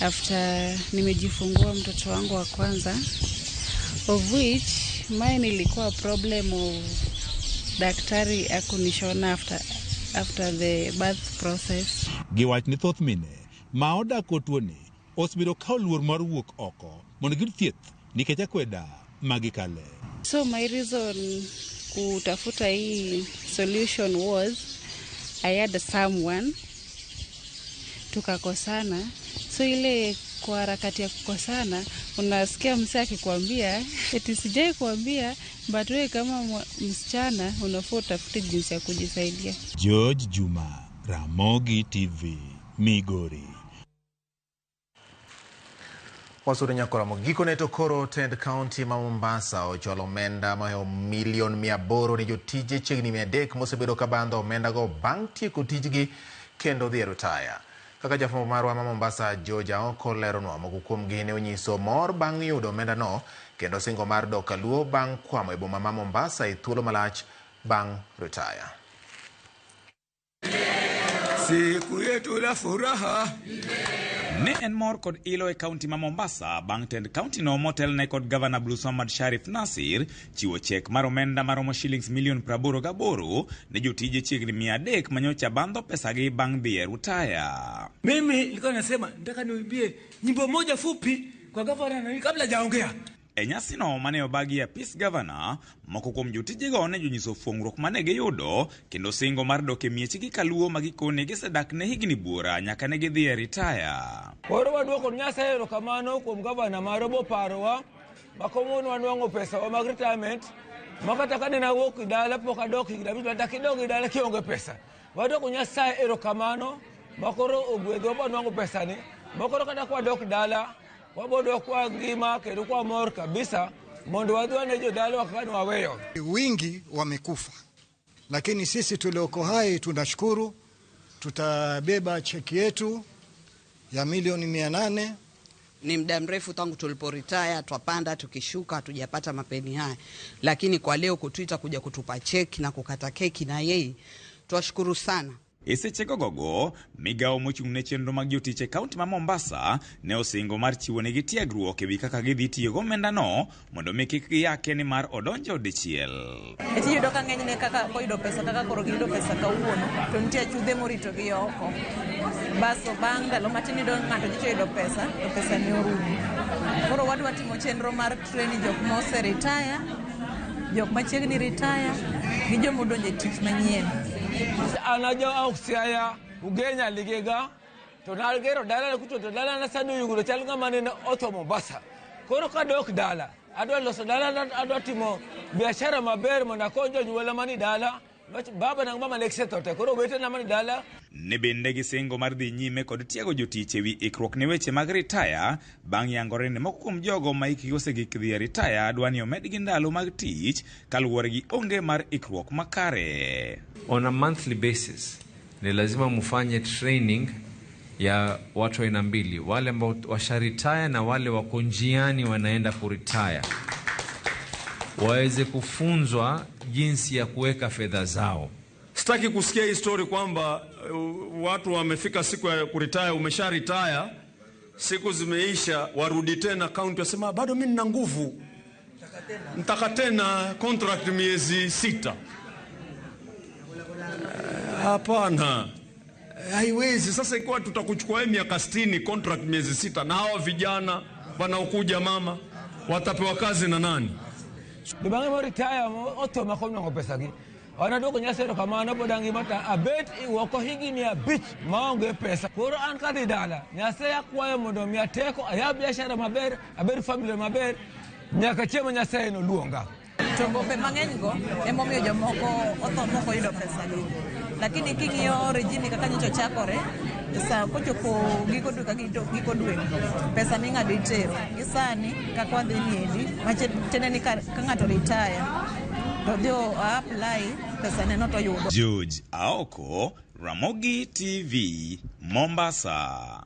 after nimejifungua mtoto wangu wa kwanza, of which mine ilikuwa problem of daktari akunishona after the birth process. Giwach ni thoth mine ma odak kod tuoni osebedo ka oluor mar wuok oko mondo giyud thieth nikech akweda magikale. So my reason kutafuta hii solution was I had someone, tukakosana. So ile kwa harakati ya kukosana unasikia msee akikwambia eti sijai kuambia, but wewe kama msichana unafaa utafute jinsi ya kujisaidia. George Juma, Ramogi TV, Migori. Wasuri nyakoramo gikone to koro tend kaunti ma Mombasa ochwalo omenda mahewo milion 800 ne jotije chiegni 300 mosebedo ka bandho omenda go bang' tieko tijgi kendo dhi e rutaya. Kaka jafwambo marwa ma Mombasa George Aoko leronwa, moko kuomgi ne onyiso mor bang' yudo omenda no kendo singo mar dok kaluo bang' kwamo e boma ma Mombasa e thuolo malach bang' rutaya. Siku yetu la furaha. Ne en mor kod ilo e kaunti ma Mombasa bang' tend kaunti no motelne kod gavana Abdulswamad Sharif Nasir chiwo chek mar omenda maromo shillings milion 88 ne jotije chiegni 300 manyocha bandho pesagi bang' dhi e rutaya. Mimi nilikuwa nasema nataka niimbie nyimbo moja fupi kwa gavana na kabla hajaongea. E nyasino mane obagi e apis gavana, moko kuom jotijego ne jonyiso fuong'ruok mane giyudo kendo singo mar dok e miechgi kaluwo ma gikone gisedak ne higni buora nyaka ne gidhi e ritaya. Koro waduoko Nyasaye erokamano kuom gavana marwa boparowa ma kawuono wanwang'o pesa wa mag retirement ma kata kane nawuok dala pok adok higni 5 kata kidok e dala kionge pesa. Waduoko Nyasaye erokamano ma koro ogwedhowa banwang'o pesani ma koro kata kwadok dala wabodok kwa ngima kendo kwa mor kabisa mondo wadhi wane jodalawa kaka ne waweyo. Wingi wamekufa, lakini sisi tulioko hai tunashukuru. Tutabeba cheki yetu ya milioni 800. Ni muda mrefu tangu tuliporetire, twapanda tukishuka, hatujapata mapeni haya, lakini kwa leo kutuita kuja kutupa cheki na kukata keki na yeye, twashukuru sana. E seche gogogo, migawo mochung' ne chenro mag jotich e kaunti ma Mombasa ne osingo mar chiwo negi tiegruok ewi kaka gidhi tiyo gi omendano mondo mi kik giyake nimar odonjo dichiel. Eti iyudo ka ng'enyne kaka koyudo pesa kaka koro giyudo pesa kawuono to nitie achudhe moritogi oko. Baso bang' ndalo matin iyudo ng'ato nyocha oyudo pesa to pesa ne orumo. Koro wadwa timo chenro mar training jok mose retire, jok machiegni retire gi joma odonjo e tich manyien. An ajo Siaya Ugenya Ligega to nagero dala kuto to dala na sani oyugo chal ng'ama nene otho Mombasa. Koro kadok dala adwa loso dala, adwa timo biashara maber mondo akony jonyuola mani dala. Baba na mama ne gisetho te koro owetena mani dala. Ne bende gisingo mar dhi nyime kod tiego jotich ewi ikruok ne weche mag ritaya bang' yangore ni moko kuom jogo ma hikgi osegik dhi e ritaya dwa ni omedgi ndalo mag tich kaluwore gi onge mar ikruok makare. On a monthly basis ni lazima mufanye training ya watu aina mbili, wale ambao washaritaya na wale wako njiani wanaenda kuritaya, waweze kufunzwa jinsi ya kuweka fedha zao. Sitaki kusikia hii story kwamba watu wamefika siku ya kuritaya, umesharitaya, siku zimeisha, warudi tena county wasema bado mimi nina nguvu, nitaka tena contract miezi 6. Hapana, haiwezi. Sasa ikiwa tutakuchukua wewe miaka 60 contract miezi 6, na hawa vijana wanaokuja mama watapewa kazi na nani? Bang'e mo retire otho ma konwang'o pesa gi. An aduoko Nyasaye erokamano pod angima to abet oko higni 5 maonge pesa. Koro an kadhi dala, Nyasaye akwayo mondo omiya teko ayaw biashara maber, abed familia maber nyaka chieng' ma Nyasaye noluonga. To gope mang'eny go emomiyo jomoko otho mok oyudo pesa gi. Lakini king'iyo regime kaka nyocha ochakore, sa kochopo giko dwe ka giko dwe, pesa ming'ado itero. Gi sani kaka wadhi niendi, matiende ni ka ng'ato retire to odhi o apply pesa ne no to oyudo. George Aoko, Ramogi TV, Mombasa.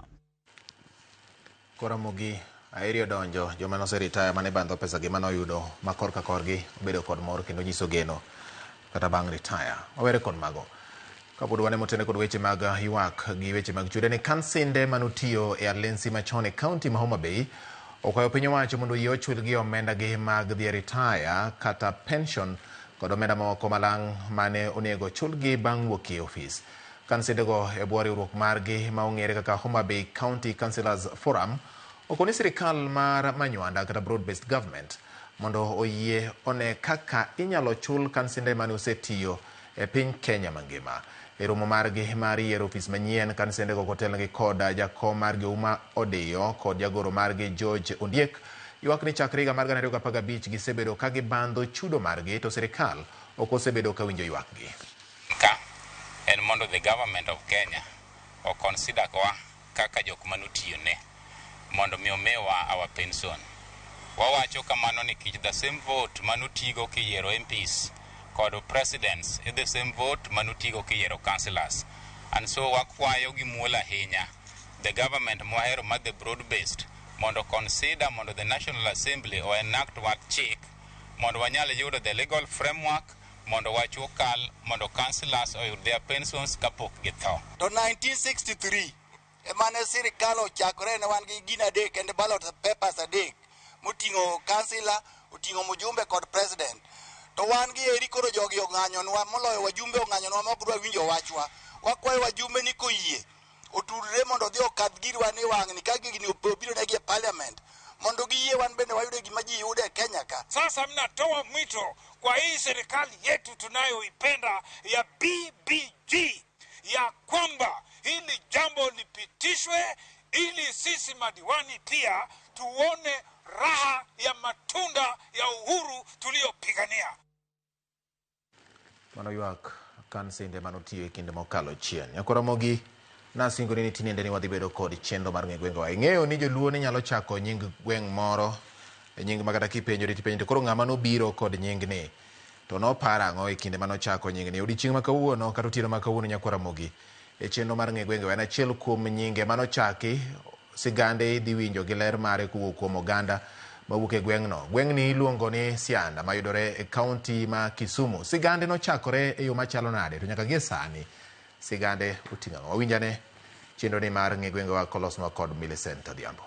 Koramogi Aeri odonjo joma noseritaya mane bandho pesa gi manoyudo ma korka korgi obedo kod mor kendo nyiso geno kata bang' ritaya. Wawere kod mago. Kapod wane motene kod weche mag ywak gi weche mag chude ni kansinde manotiyo e Alensi machon e kaunti ma Homa Bay okwayo piny owacho mondo oyie ochulgi omenda gi mag dhi e ritaya kata pension kod omenda moko malang' mane onego chulgi bang' wuok e ofis. Kansindego e bwo riwruok margi ma ong'ere kaka Homa Bay County Councillors Forum okoni sirikal mar Manywanda kata broad based government mondo oyie one kaka inyalo chul kansinde mane osetiyo e piny Kenya mangima. E romo margi mar yiero ofis manyien, kansindego kotelnegi kod jakom margi Ouma Odiyo kod jagoro margi George Ondiek ywak ni chakre higa mar 2015 gisebedo ka gibandho chudo margi to sirikal ok osebedo ka winjo ywakgi. Ka en mondo the government of Kenya o consider kwa kaka jok manotiyone mondo mi omiwa our pension. Wawacho kamano nikech the same vote manotigo kiyiero MPs kod presidents e the same vote manotigo kiyiero councillors. And so wakwayo gi muol ahinya the government mwahero ma the broad based mondo consider mondo the National Assembly o enact wat chik mondo wanyal yudo the legal framework mondo wach okal mondo councillors oyud their pensions kapok githo. To 1963 emane sirikal ochakore ne wan gi gin adek kende ballot papers adek moting'o kansila, oting'o mjumbe kod president. To wan gi eri koro jogi ong'anyonwa moloyo wajumbe ong'anyonwa ma ok dwa winjo wachwa. Wakwayo wajumbe ni koyie otudre mondo odhi okadh girwa ni wang'ni ka gigni obiro negi e parliament mondo giyie wan bende wayude gima ji yudo e Kenya ka. Sasa mnatoa mwito kwa hii serikali yetu tunayoipenda ya BBG ya kwamba hili jambo lipitishwe ili sisi madiwani pia tuone raha ya matunda ya uhuru tuliyopigania. Mano ywak kansende manotiyo e kinde mokalo chien. Nyakoromogi nasingoni ni tinende ni wadhi bedo kod chenro mar ng'e gwengewa. Ing'eyo ni joluo ne nyalo chako nying gweng' moro, nying ma kata kipenjori tipenjo to koro ng'ama nobiro kod nyingni to noparo ang'o e kinde manochako nyingni. Odiochieng' ma kawuono kata otieno ma kawuono Nyakoromogi e chenro mar ng'e gwengewa en achiel kuom nyinge manochaki sigande idhi winjo gi ler mare kowuok kuom oganda mawuok e gweng'no. Gweng'ni iluongo ni Sianda mayudore e kaunti ma Kisumu. Sigande nochakore e yo machalo nade to nyaka gie sani sigande oting'o ang'o? Wawinjane chenro ni mar ng'e gwengewa kolosnwa kod Millicent Odhiambo.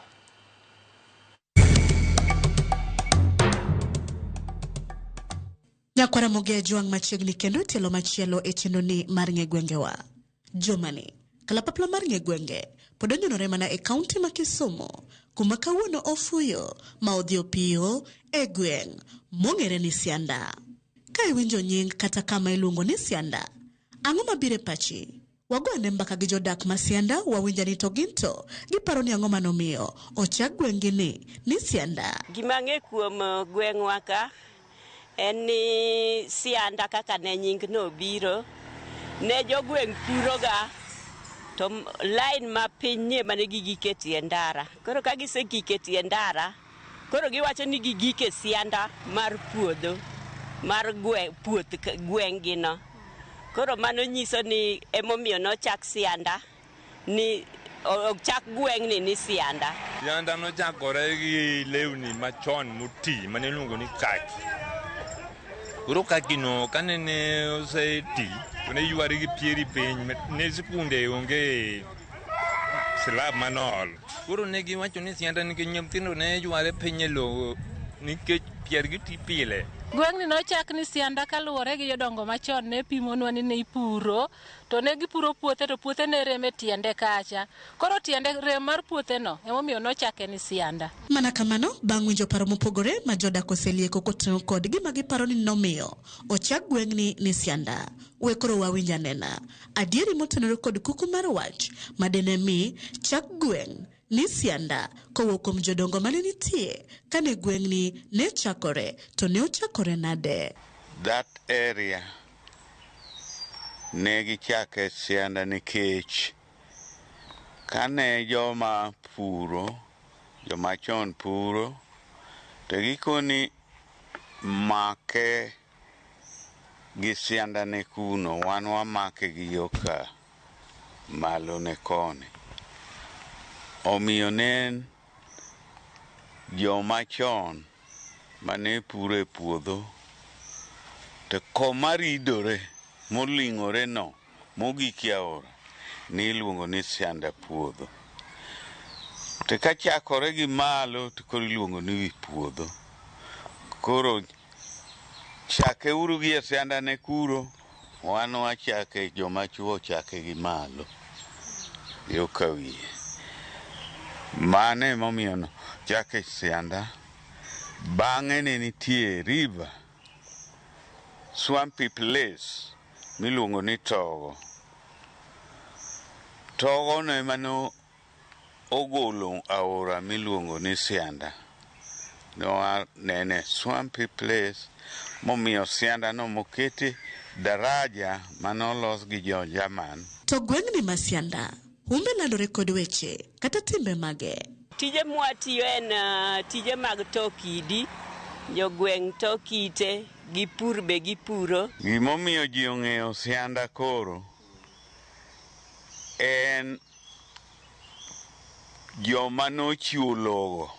Nyakwaramogi Ajwang' machiegni kendo tielo machielo e chenro ni mar ng'e gwengewa. Jumani, kalapapla mar ng'e gwenge pod onyonore mana e kaunti ma Kisumu kuma kawuono ofuyo ma odhi opiyo e gweng' mong'ere ni Sianda. Ka iwinjo nying kata kama iluongo ni Sianda, ang'o mabiro e pachi? Wago ane mbaka gi jodak ma Sianda wawinja ni to gin to giparo ni ang'o manomiyo ochak gweng'gi ni Sianda. Gima ang'e kuom gweng'wa ka en ni Sianda kaka ne nying no obiro, ne jogweng' puroga to line ma piny ni ema ne gigike tie ndara. Koro ka gisegike tie ndara, koro giwacho ni gigike Sianda mar puodho, mar puoth gweng'gi no. Koro mano nyiso ni emomiyo nochak Sianda, ni ochak gweng'ni ni Sianda. Sianda nochakore gi lewni machon moti mane iluongo ni kaki. Koro kaki no kanene oseti to ne yware gi pieri piny, ne sikunde onge slab manool. Koro ne giwacho ni Sianda nikech nyithindo ne yware piny e lowo nikech piergi ti pile. Gweng'ni nochak ni Sianda kaluwore gi jodongo machon ne pimonwa ni ne ipuro, to ne gipuro puothe to puothe ne rem e tiende kacha. Koro tiende rem mar puothe no emomiyo nochake ni Sianda. Mana kamano, bang' winjo paro mopogore ma jodak oselieko koting'o kod gima giparo ni nomiyo ochak gweng'ni ni Sianda. We koro wawinj anena adieri motenore kod kuku mar wach ma dine mi chak gweng' ni Sianda kowuok kuom jodongo mane nitie kane gweng'ni ne chakore to ne ochakore nade. That area ne gichake Sianda nikech kane joma puro, joma chon puro, to gikoni make gi Sianda ne kuno, wan wamake gi yoka malo ne koni. Omiyo ne joma chon mane puro e puodho to koma ridore moling'ore no mogik e aora ni iluongo ni Sianda puodho. To kachakore gi malo to koro iluongo ni wi puodho. Koro chake uru gi e Sianda ne kuro, wan wachake joma chuo chake gi malo yo ka wiye. Mano emomiyo nochake Sianda. Bang'e ne nitie river, swampy place miluongo ni Togo. Togo no ema no ogolo aora miluongo ni Sianda. No nene swampy place momiyo Sianda no moketi daraja manolos gi jo German. To gweng'ni ma Sianda humbe landore kod weche kata timbe mage. Tije mwatiyo en tije mag to kidi, jogweng' to kite, gipur be gipuro. Gimomiyo ji ong'eyo Sianda koro en joma nochiwo lowo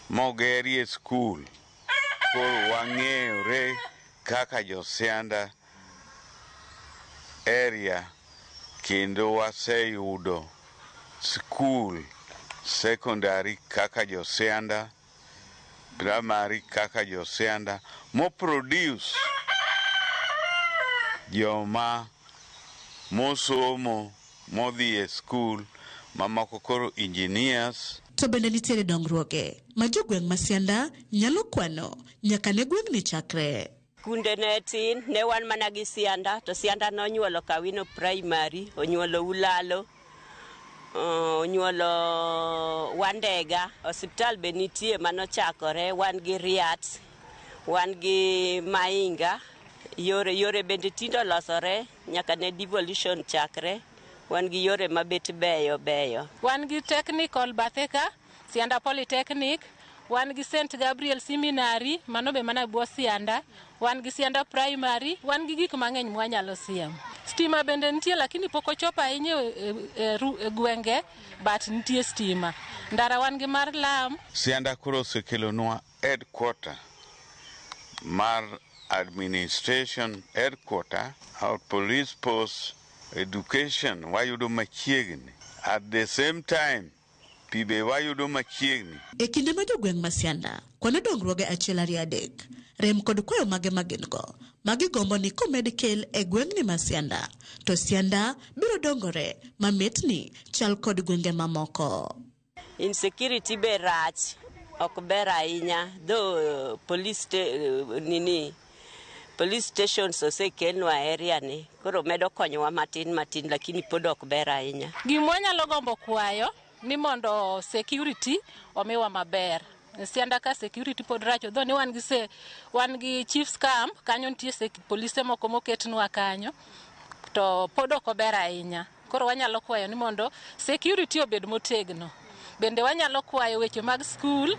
mogerie skul. Koro wang'eyore kaka jo-Sianda area kendo waseyudo skul secondary kaka jo-Sianda, primary kaka jo-Sianda, moproduce joma mosomo modhi e skul mamoko koro engineers. To bende nitiere dongruoge ma jogweng' ma Sianda nyalo kwano nyaka ne gweng'ni chakre. Kunde ne tin, ne wan mana gi Sianda, to Sianda nonyuolo Kawino Primary, onyuolo Ulalo, onyuolo Wandega. Osiptal be nitie manochakore, wan gi Riat, wan gi Mainga. Yore, yore bende tinde olosore nyaka ne devolution chakre. Wan gi yore mabet beyo beyo. Wan gi technical bathe ka, Sianda Polytechnic, wan gi St. Gabriel Seminary, mano be mana bwo Sianda, wan gi Sianda Primary, wan gi gik mang'eny mwanyalo siemo. Stima bende nitie lakini pok ochopo ahinya e gwenge, but nitie stima. Ndara wan gi mar lam. Sianda koro osekelonwa headquarter mar administration headquarter, our police post, education wayudo machiegni. At the same time, pi be wayudo machiegni. E kinde ma jogweng' ma Sianda kwano dongruoge achiel ariyo adek, rem kod kwayo mage ma gin go ma gigombo ni komed kel e gweng'ni ma Sianda, to Sianda biro dongore ma mitni chal kod gwenge mamoko. Insecurity be rach, ok ber ahinya, though police nini police stations osekelnwa area ni, koro medo konyowa matin matin, lakini pod ok ber ahinya. Gima wanyalo gombo kwayo ni mondo security omiwa maber. Sianda ka security pod rach, though ni wan gi se, wan gi chiefs camp, kanyo nitie polise moko moketnwa kanyo, to pod ok ober ahinya. Koro wanyalo kwayo ni mondo security obed motegno. Bende wanyalo kwayo weche mag skul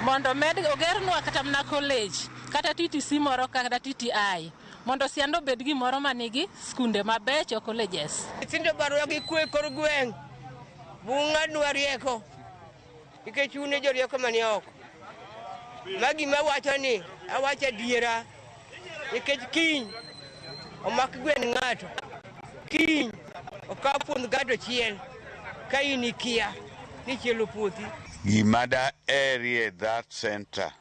mondo med ogernwa kata mana college, kata TTC moro kata TTI, mondo Sianda obed gimoro manigi skunde mabecho, colleges. Nyithindo barua gi kwe kor gweng', bung'adnwa rieko, nikech un e jorieko manie oko. Ma gima awacho ni, awacho adiera, nikech kiny omak gwen ng'ato, kiny okaw puoth ng'ato chiel, ka in ikia ni chielo puothi. Gima daherie that center,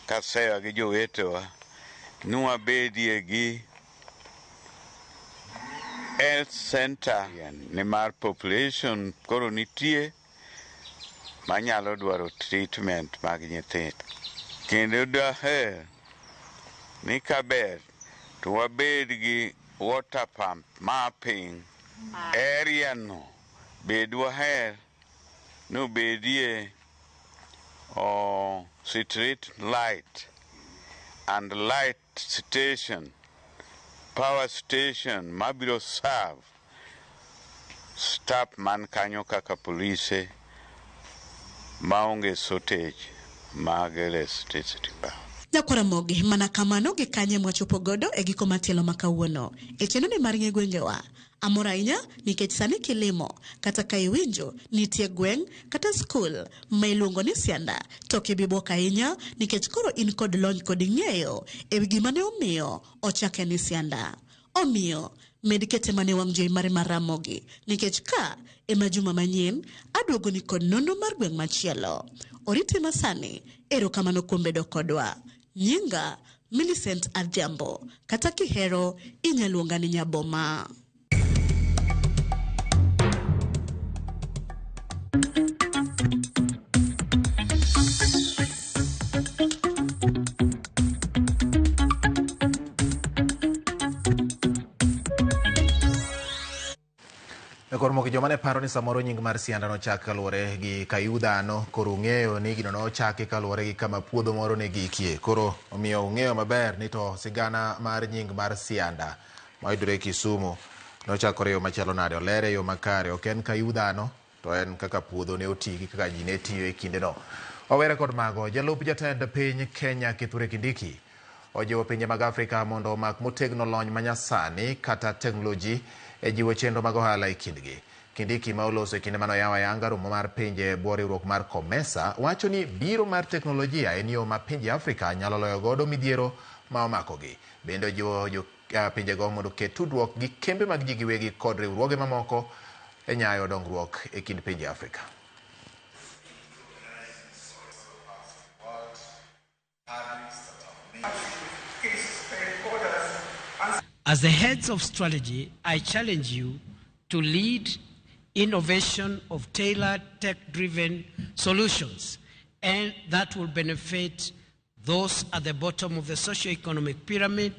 kasewa gi jowetewa, ni wabedie gi health center nimar population koro nitie manyalo dwaro treatment mag nyithindo. Kendo daher ni kaber to wabed gi water pump mapping area no bed waher ni obedie o street light and light station, power station mabiro serve staff man kanyo kaka polise maonge shortage mag electricity power. Nyakwaramogi mana kamano gi kanye mwachopo godo e giko matielo ma kawuono. E chenro ni mar ng'e gwengewa. Amor ahinya nikech sani kilimo kata ka iwinjo nitie gweng' kata skul ma iluongo ni Sianda to ok ibi bwok ahinya nikech koro in kod lony kod ng'eyo e wi gima ne omiyo ochake ni Sianda. Omiyo med kete mana e wang' jowi mare mar Ramogi nikech ka ema juma manyien aduogo ni kod nonro mar gweng' machielo. Orite masani, erokamano kuom bedo kodwa. Nyinga Millicent Adhiambo, kata kihero inya luonga ni Nyaboma. Koro moki joma ne paro ni samoro nying mar Sianda nochak kaluwore gi kayu dhano, koro ung'eyo ni gino nochaki kaluwore gi kama puodho moro ne gikie. Koro omiyo ung'eyo maber ni to sigana mar nying mar Sianda mayudore Kisumu nochakore e yo machalo nade, olere e yo makare, ok en kayu dhano to en kaka puodho ne oti gi kaka ji ne tiyo e kindeno. Wawere kod mago, jalup jatend piny Kenya Kithure Kindiki ojiwo pinje mag Afrika mondo omak motegno lony manyasani kata teknoloji e jiwo chenro mag ohala e kindgi. Kindiki ma oloso e kinde mane oyawo ayanga romo mar pinje e bwo riwruok mar COMESA wacho ni biro mar teknolojia en yo ma pinje Afrika nyalo loyo godo midhiero ma omakogi. Bende ojiwo jo pinjego mondo oket tudruok gi kembe mag ji giwegi kod riwruoge mamoko e nyayo dongruok e kind pinje Afrika. As the heads of strategy, I challenge you to lead innovation of tailored tech-driven solutions and that will benefit those at the bottom of the socio-economic pyramid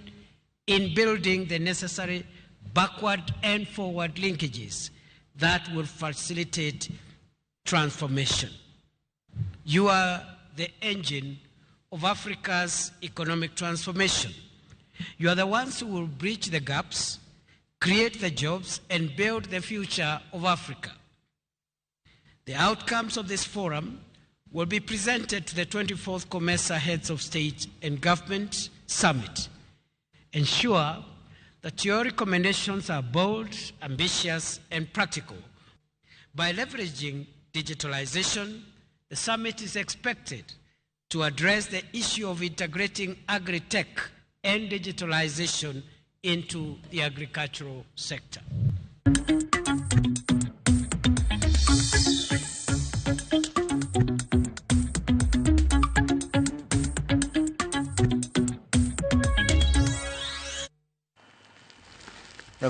in building the necessary backward and forward linkages that will facilitate transformation. You are the engine of Africa's economic transformation. You are the ones who will bridge the gaps, create the jobs, and build the future of Africa. The outcomes of this forum will be presented to the 24th COMESA Heads of State and Government Summit. Ensure that your recommendations are bold, ambitious, and practical. By leveraging digitalization, the summit is expected to address the issue of integrating agri-tech and digitalization into the agricultural sector.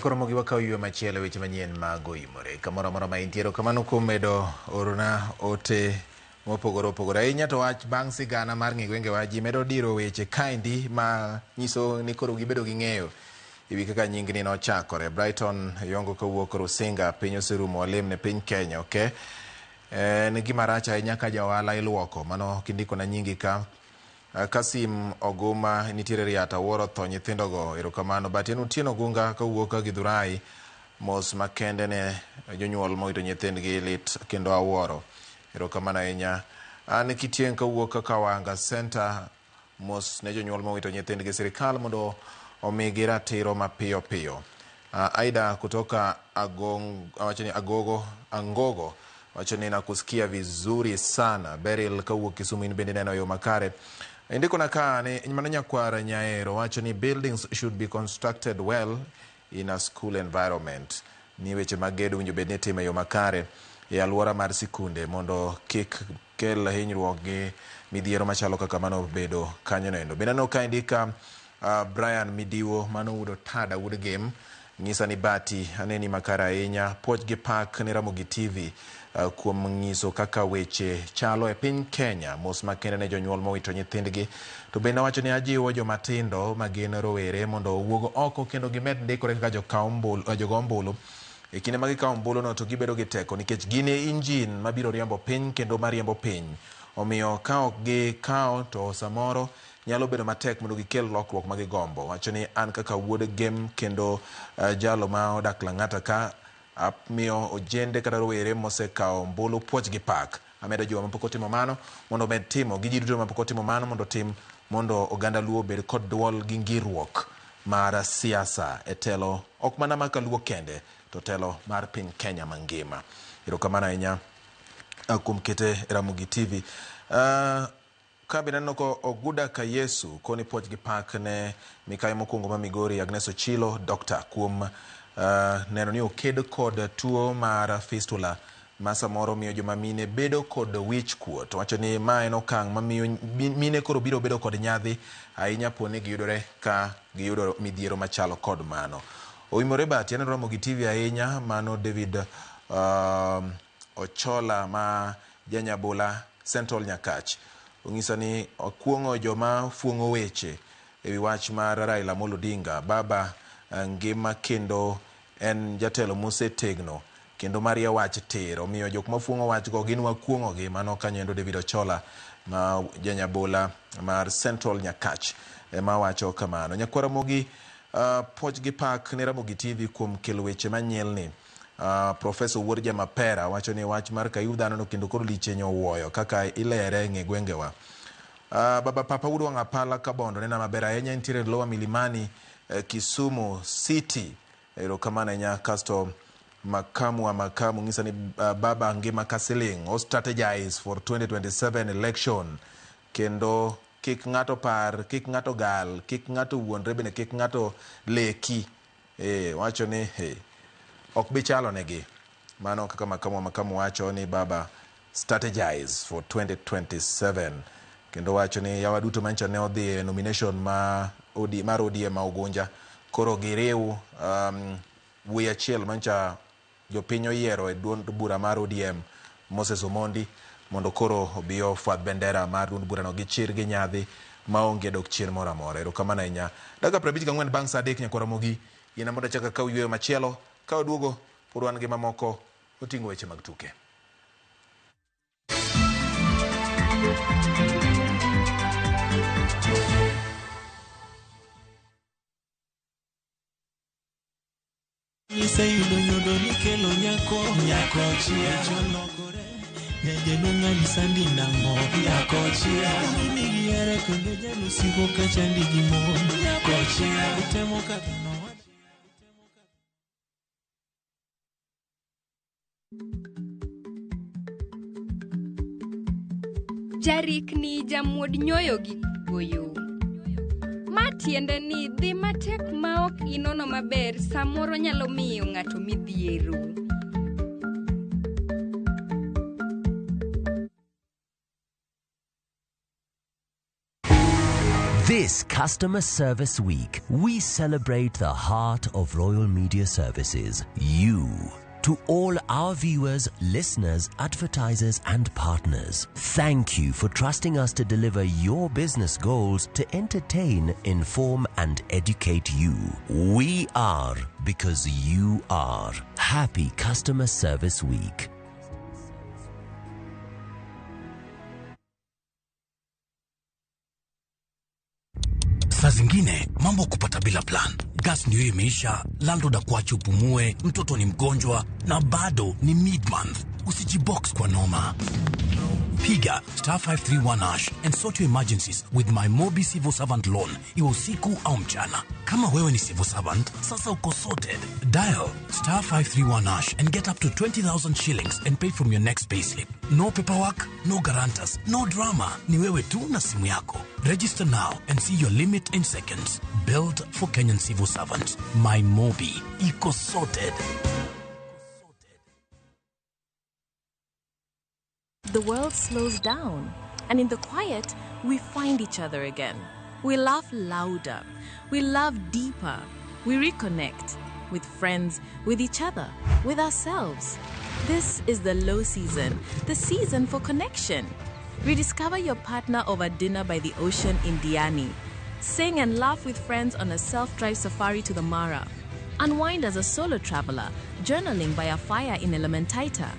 Koro mogi wakaw ywe machielo weche manyien mag oimore kamoro amora ma intiere. Kamano kuom medo orona ote mopogore opogore ahinya to wach bang' sigana mar ng'e gwengewa ji medo diro weche kaendi ma nyiso ni koro gibedo gi ng'eyo ewi kaka nyingni nochakore. Brighton Yongo kowuok Rusinga, piny oserumo, walem ne piny Kenya. Okay, en gima rach ahinya ka ja ohala iluoko, mano kindiko na nyingi ka. Kasim Oguma nitiere Riata, wuoro tho nyithindogo, erokamano. But en Otieno Gunga kowuok Githurai, mos makende ne jonyuol mowito nyithindgi lit kendo awuoro, erokamano ahinya. An Kitieng' kowuok Kawanga Center, mos ne jonyuol mowito nyithindgi, sirikal mondo omigi ratiro mapiyo piyo. Aida kutoka wacho ni Agogo Angogo wacho ni nakusikia vizuri sana. Beryl kawuok Kisumu, in bende neno yo makare. Indiko na ka ni mano nyakwar Nyaero wacho ni buildings should be constructed well in a school environment. Ni weche mag gedo winjo bed ni itimo e yo makare e alwora mar sikunde mondo kik kel hinyruok gi midhiero machalo kaka mano bedo kanyo noendo. Bende aneno ka indika Brian Midiwo mano wuod Otada wuod Gem ng'isa ni Bati aneni makare ahinya. Puoch gi pak ne Ramogi TV kuom ng'iso kaka weche chalo e piny Kenya. Mos makende ne jonyuol mowito nyithindgi. To bende awacho ni ajiwo jomatindo ma gin rowere mondo owuog oko kendo gimed ndikore kaka jogo ombulu. E kinde ma gikawo ombulu no to gibedo gi teko nikech gin e injin mabiro riembo piny kendo mariembo piny. Omiyo ka ok gikawo to samoro nyalo bedo matek mondo gikel lokruok ma gigombo. Wacho ni an kaka wuod Gem kendo jalo ma odak Lang'ata ka miyo ojende kata rowere mosekawo ombulu puoch gi pak. Amedo jiwo mapok otimo mano mondo omed timo gi ji duto mapok otimo mano mondo otim mondo oganda Luo obed kod duol gi ng'iruok mar siasa e telo ok mana mar kaluo kende to telo mar piny Kenya mangima. Erokamano ahinya kuom kete e Ramogi TV. Ka bende aneno ko Oguda Kayesu koni puoch gi pak ne mikayi mokwongo ma Migori Agnes Ochilo Doctor kuom neno ni oked kod tuo mar fistula ma samoro miyo joma mine bedo kod wich kuot. Wacho ni ma en okang' mamiyo mine koro biro bedo kod nyadhi ahinya po ni giyudore ka giyudo midhiero machalo kod mano. Oimore Bati aneno Ramogi TV ahinya mano David Ochola ma Janyabula Central Nyakach. Ong'isa ni okuong'o joma fuong'o weche ewi wach mar Raila Amolo Odinga. Baba ngima kendo en jatelo mosetegno kendo marie wach tir. Omiyo jok mafuong'o wach go gin wakuong'o gi. Mano kanyo endo David Ochola ma Janyabula mar Central Nyakach ema wacho kamano. Nyakwar Ramogi puoch gi pak ne Ramogi TV kuom kelo weche manyilni. Professor Wuod Jamapera wacho ni wach mar kayu dhano no kendo koro lich nyowuoyo kaka ilere e ng'e gwengewa. Baba Papa Wuod Wang'apala Kabondo nena maber ahinya nitiere Lower Milimani Kisumu City. Erokamano ahinya. Kasto makamu wa makamu ng'isa ni baba ngima ka siling o strategize for 2027 election kendo Kik ng'ato par, kik ng'ato gal, kik ng'ato wuondre bende kik ng'ato leki. Wacho ni ok bi chalo negi. Mano kaka makamu wacho ni baba strategize for 2027. Kendo wacho ni yawa duto mancha ne odhi e nomination ma mar ODM ma Ugunja. Koro giriw wuoyi achiel mancha jopiny oyiero e duond bura mar ODM Moses Omondi mondo koro obi ofwadh bendera mar duond burano gi chir gi nyadhi maonge dok chien moro amora. Erokamano ahinya. Dakika 54 bang' saa 3 nyakwa Ramogi. Yina mondo achak akaw yweyo machielo. Ka waduogo pod wan gi mamoko oting'o weche mag tuke. Iseyudo nyodo nikelo nyako, nyako chia cholokore. Nyajeno ng'ani sandi nang'o, nyako chia. Nigi here kendo jalusigo kachandi gi mon, nyako chia. Utemo kadho no. Jarikni jamuod nyoyo gi goyo. Ma tiende ni dhi matek ma ok inono maber samoro nyalo miyo ng'ato midhiero. This Customer Service Week, we celebrate the heart of Royal Media Services, you. To all our viewers, listeners, advertisers, and partners, thank you for trusting us to deliver your business goals to entertain, inform, and educate you. We are because you are. Happy Customer Service Week. Saa zingine mambo kupata bila plan. Gas ndio imeisha, landlord akuache upumue, mtoto ni mgonjwa na bado ni mid-month. Usijibox kwa noma. Piga star 531 hash and sort your emergencies with my Mobi Civil Servant Loan, iwe usiku au mchana. Kama wewe ni civil servant, sasa uko sorted. Dial star 531 hash and get up to 20,000 shillings and pay from your next payslip. No paperwork, no guarantors, no drama. Ni wewe tu na simu yako. Register now and see your limit in seconds. Built for Kenyan civil servants. My Mobi. Iko sorted. The world slows down, and in the quiet, we find each other again. We laugh louder, we love deeper, we reconnect with friends, with each other, with ourselves. This is the low season, the season for connection. Rediscover your partner over dinner by the ocean in Diani. Sing and laugh with friends on a self-drive safari to the Mara. Unwind as a solo traveler, journaling by a fire in Elementaita.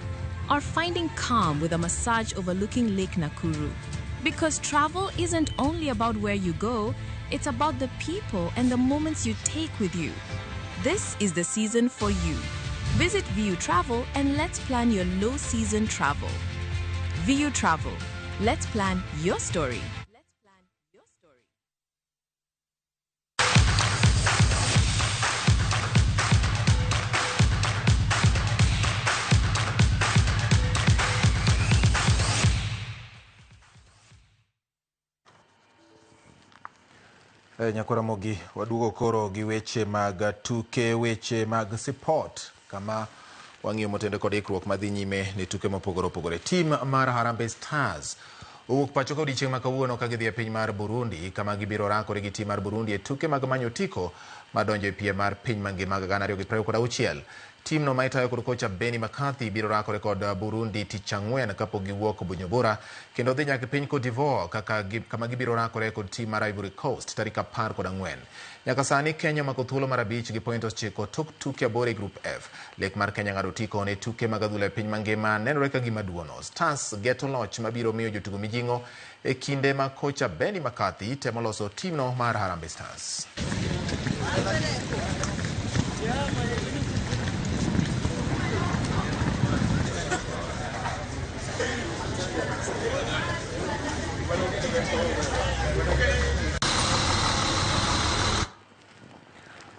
Or finding calm with a massage overlooking Lake Nakuru. Because travel isn't only about where you go, it's about the people and the moments you take with you. This is the season for you. Visit VU Travel and let's plan your low season travel. VU Travel. Let's plan your story. Nyakwa Ramogi, waduogo koro gi weche mag tuke, weche mag sport kama wang'iyo motende kod ikruok madhi nyime ne tuke mopogore opogore. Tim mar Harambee Stars owuok pacho ka odiechieng' ma kawuono ka gidhi e piny mar Burundi kama gibiro rakore gi tim mar Burundi e tuke mag manyo otiko madonjo e piem mar piny mangima 2026. Timno ma itayo kod kocha Benni McCarthy biro rakore kod Burundi tich ang'wen kapok giwuok Bujumbura kendo dhi nyaka piny Cote d'Ivoire kama gibiro rakore kod tim mar Ivory Coast tarik 14. Nyaka sani Kenya omako thuolo mar 5 gi point 9 tok tuke 8 e Group F. Lek mar Kenya ng'ado otiko ne tuke mag adhula e piny mangima nenore ka gima duono. Stars geto loch mabiro miyo jotugo mijing'o e kinde ma kocha Benni McCarthy temo loso timno mar Harambee Stars.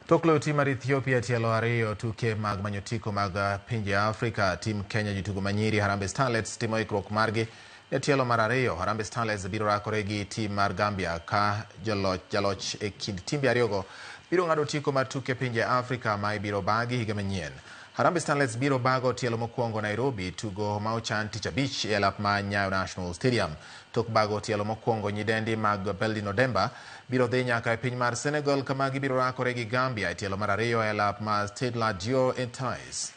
Tok loyo tim mar Ethiopia tielo 2 tuke mag manyo otiko mag pinje Afrika, tim Kenya jotugo manyiri Harambee Starlets timo ikruok margi E tielo mar ariyo, Harambee Starlets biro rakore gi tim mar Gambia ka jaloch e kind timbe ariyogo biro ng'ado otiko mar tuke pinje Afrika ma ibiro bagi higa manyien. Harambee Starlets biro bago tielo mokwongo Nairobi, tugo ma ochan tich abich e alap ma Nyayo National Stadium. Tok bago tielo mokwongo, nyidendi mag Beldin Odemba biro dhi nyaka e piny mar Senegal kama gibiro rakore gi Gambia e tielo mar ariyo e alap ma Stade Lat Dior e Thiès.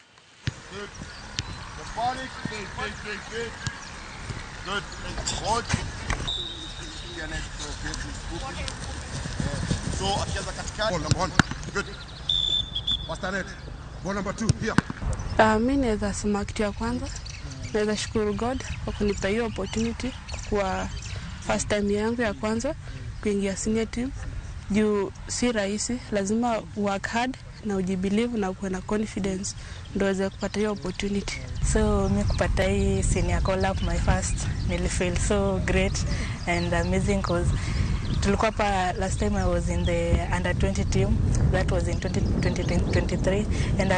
Mi naweza sema kitu ya kwanza, naweza shukuru God kwa kunipa hiyo opportunity kwa first time yangu ya kwanza kuingia senior team. Juu si rahisi, lazima work hard na ujibelieve na kuwa na confidence ndio uweze kupata hiyo opportunity. So mi kupata hii senior call up my first, nilifeel so great and amazing cause tulikuwa pa last time I was in the under 20 team, that was in 2023, and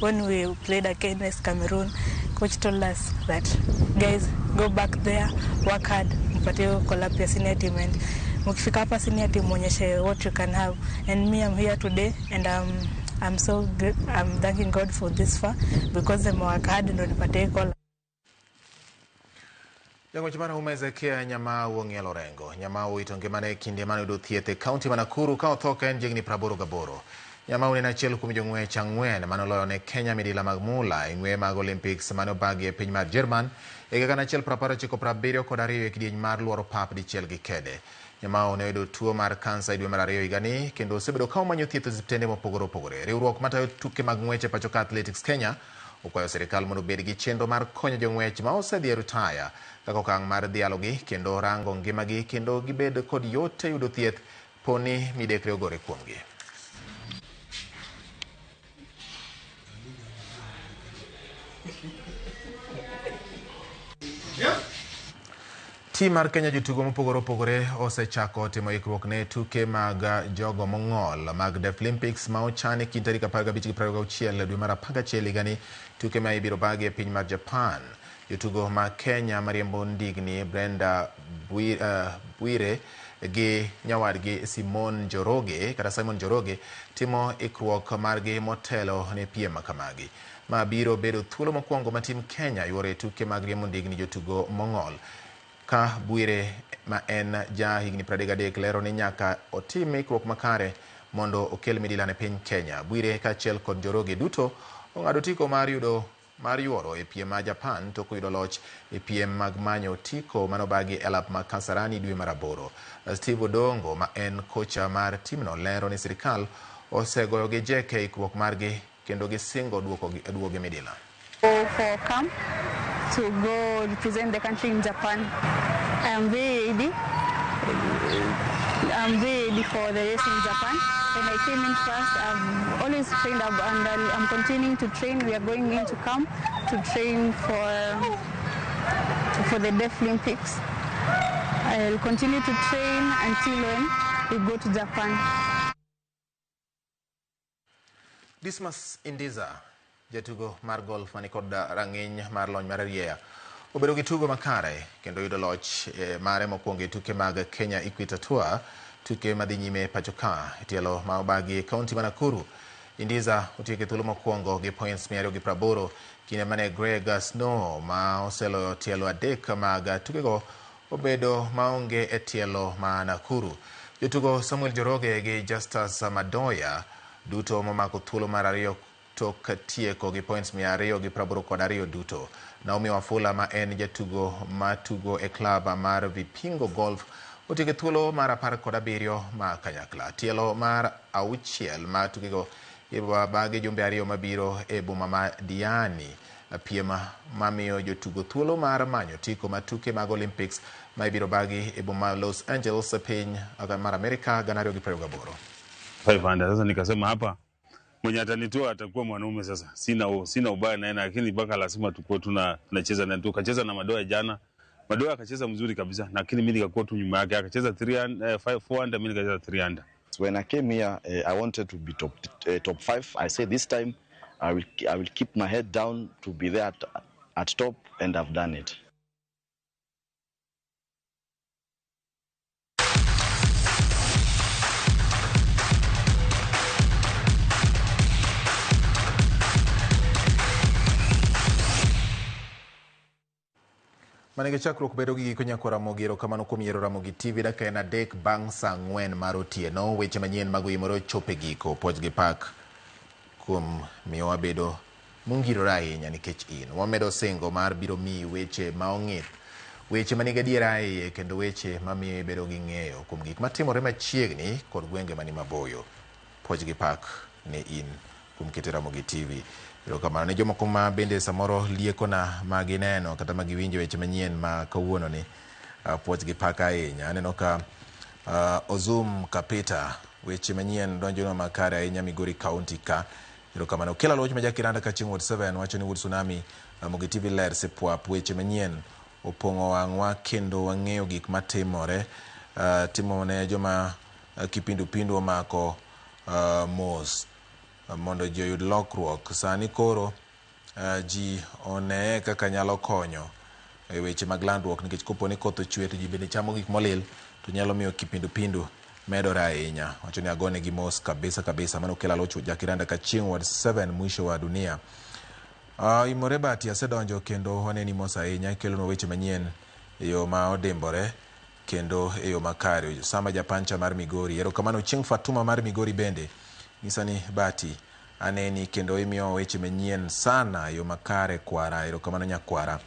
when we played against Cameroon, coach told us that guys go back there, work hard, mpate hiyo call up ya senior team, and mkifika hapa senior team muonyeshe what you can have. And me, I'm here today and I'm so great. I'm thanking God for this far because I'm work hard ndo nipate call. Jang'wech mar Huma Hezekia Nyamau ong'ielo orengo. Nyamau owito ngimane e kinde mane oyudo thieth e kaunti ma Nakuru ka otho ka en jahigni 88. Nyamau ne en achiel kuom jong'wech 4 mane oloyo ne Kenya midila mag mula e ng'weye mag Olympics mane obagi e piny mar Jerman e higa 1972 e kidieny mar luoro pap dichiel gi kede. Nyamau ne oyudo tuo mar kansa e dwe mar ariyo higani kendo osebedo ka omanyo thieth e osiptende mopogore opogore. Riwruok matayo tuke mag ng'wech e pacho ka Athletics Kenya okwayo sirikal mondo obed gi chenro mar konyo jong'wech ma osedhi e ritaya kaka okang' mar dhialogi kendo rango ngimagi kendo gibed kod yot e yudo thieth poni midekre ogore kuomgi. Tim mar Kenya jotugo mopogore opogore osechako timo ikruok ne tuke mag jogo mong'ol mag Deaflympics ma ochan e kind tarik 15 gi 26 dwe mar 11 higani, tuke ma ibiro bagi e piny mar Japan. Jotugo ma Kenya mariembo ndigni Brenda Bwire gi nyawadgi Simon Njoroge kata Simon Njoroge timo ikruok margi motelo ne piem makamagi. Ma biro bedo thuolo mokwongo ma tim Kenya yuoro e tuke mag riembo ndigni jotugo mong'ol. Ka Bwire ma en ja higni 33 lero ni nyaka otim ikruok makare mondo okel midila ne piny Kenya. Bwire kaachiel kod Njoroge duto ong'ado otiko mar yuoro e piem ma Japan tok yudo loch e piem mag manyo otiko manobagi e alap ma Kasarani dwe mar 8. Steve Odongo ma en kocha mar timno lero ni sirikal osegoyo gi jeke e ikruok margi kendo gisingo duogo midila. For camp to go represent the country in Japan. I am very ready. I'm very ready for the race in Japan. When I came in first, I've always trained up and I'm continuing to train. We are going into camp to train for the Deaflympics. I'll continue to train until when we go to Japan. Dismas Indiza, jatugo mar golf mani kod rang'iny mar lony mar rieya, obedo gi tugo makare kendo yudo loch mare mokwongo e tuke mag Kenya Equator Tour, tuke madhi nyime pacho ka e tielo ma obagi e kaunti ma Nakuru. Indiza otieko e thuolo mokwongo gi points 280 kinde mane Greg Snow ma oseloyo tielo 3 mag tukego obedo maonge e tielo ma Nakuru. Jotugo Samuel Njoroge gi Justus Madoya duto momako thuolo mar ariyo tok tieko gi points 282 duto. Naomi Wafula ma en jatugo matugo e klab mar Vipingo Golf otieko thuolo mar 17 ma kanyakla. Tielo mar 6 ma tukego ibiro jumbe 2 mabiro e boma ma Diani, piem mamiyo jotugo thuolo mar manyo otiko mar tuke mag Olympics ma ibiro bagi e boma Los Angeles e piny mar Amerika 2028. 500. Sasa nikasema hapa mwenye atanitoa atakuwa mwanaume. Sasa sina ubaya naye, lakini mpaka lazima tukue tunacheza na tukacheza na Madoya jana. Madoya akacheza mzuri kabisa, lakini mimi nikakuwa tu nyuma yake. Akacheza 400, mimi nikacheza 300. When I came here, I wanted to be top 5. I said this time I will keep my head down to be there at top, and I've done it. Mane gi chakruok bedo gi giko nyakwa Ramogi, erokamano kuom yiero Ramogi TV dakika en 3 bang' saa 4 mar otieno. Weche manyien mag oyimore ochopo e giko. Puoch gi pak kuom miyo wabedo mongirore ahinya nikech in. Wamedo singo mar biro miyi weche ma ong'ith, weche manigi adiera e iye kendo weche mamiyo ibedo gi ng'eyo kuom gik matimore machiegni kod gwenge mani maboyo. Puoch gi pak ne in kuom keto Ramogi TV. Erokamano ne jomoko ma bende samoro liekona ma gineno kata ma giwinjo weche manyien ma kawuono ni puoch gi pak ahinya. Aneno ka Ozum Kapita weche manyien donjonwa makare ahinya Migori County ka. Erokamano. Kila Loch ma Jakiranda ka chieng' Ward 7 wacho ni Wuod Tsunami Ramogi TV ler sipwap weche manyien opong'o wang'wa kendo wang'eyo gik matimore timo ne joma kipindupindu omako mos mondo ji oyud lokruok. Sani koro ji oneye kaka nyalo konyo e weche mag landruok nikech kopo ni koth ochwe to ji bende chamo gik molil to nyalo miyo kipindupindu medore ahinya. Wacho ni agone gi mos kabisa kabisa. Mano Kela Loch Jakiranda ka chieng' Ward 7 mwisho wa dunia. Imore Bati asedonjo kendo waneni mos ahinya kelonwa weche manyien e yo ma odimbore kendo e yo makare. Sama Japancha mar Migori. Erokamano chieng' Fatuma mar Migori bende. Nyisa ni Bati aneni kendo imiyo weche manyien sana e yo makare kwara. Erokamano nyakwara.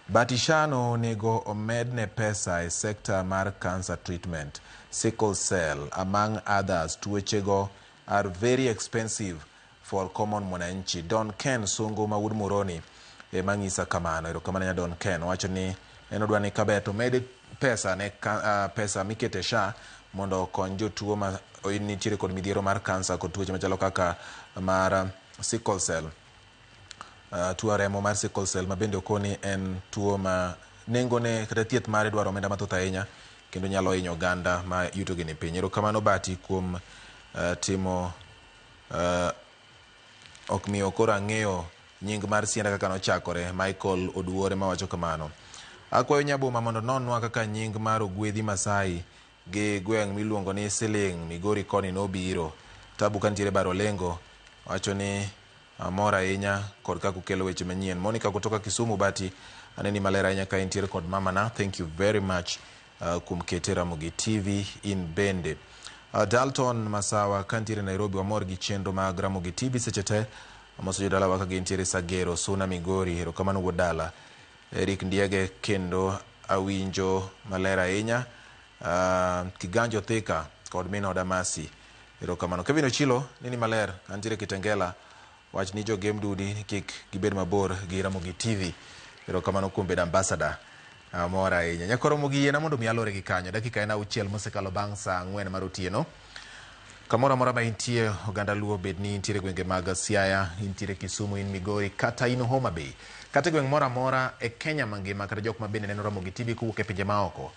Bati Shano onego omedne pesa e sekta mar cancer treatment, sickle cell, among others. Tuochego are very expensive for common mwananchi. Don Ken Sungu ma wuod Muroni ema ng'isa kamano. Erokamano nya Don Ken. Owacho ni en odwa ni kaber to med pesa ne pesa mikete SHA mondo okony jotuo ma nitiere kod midhiero mar kansa kod tuoche machalo kaka mar sickle cell. Tuo remo mar sickle cell ma bende okoni en tuo ma nengone kata thieth mare dwaro omenda mathoth ahinya kendo nyalo hinyo oganda ma yutogi ni piny. Erokamano Bati kuom timo ok miyo koro ang'eyo nying mar Sianda kaka nochakore. Michael Oduore mawacho kamano. Akwayo Nyaboma mondo nonwa kaka nying mar Ogwedhi Masai gi gweng' miluongo ni Siling Migori koni nobiro. Tabu kantiere Baro Lengo wacho ni amor ahinya kod kaka ukelo weche manyien. Monica kutoka Kisumu Bati aneni maler ahinya ka intiere kod mamana. Thank you very much kuom kete Ramogi TV in bende. Dalton Masawa kantiere Nairobi wamor gi chenro mag Ramogi TV seche te. Amoso jodalawa ka gintiere Sagero, Suna Migori, erokamano wuod dala. Eric Ndiege kendo awinjo maler ahinya. Kiganjo Thika kod min oda Masi, erokamano. Kevin Ochilo nini maler antiere Kitengela wach ni jogem dudi kik gibed mabor gi Ramogi TV. Erokamano kuom bedo ambassador. Amor ahinya. Nyakoro Ramogi yiena mondo mi alore gi kanyo. Dakika en 6 mosekalo bang' saa 4 mar otieno. Kamoro amora ma intie oganda Luo, bed ni intiere gwenge mag Siaya, intiere Kisumu, in Migori, kata in Homa Bay, kata gweng' moro amora e Kenya mangima, kata jok ma bende neno Ramogi TV kowuok e pinje maoko.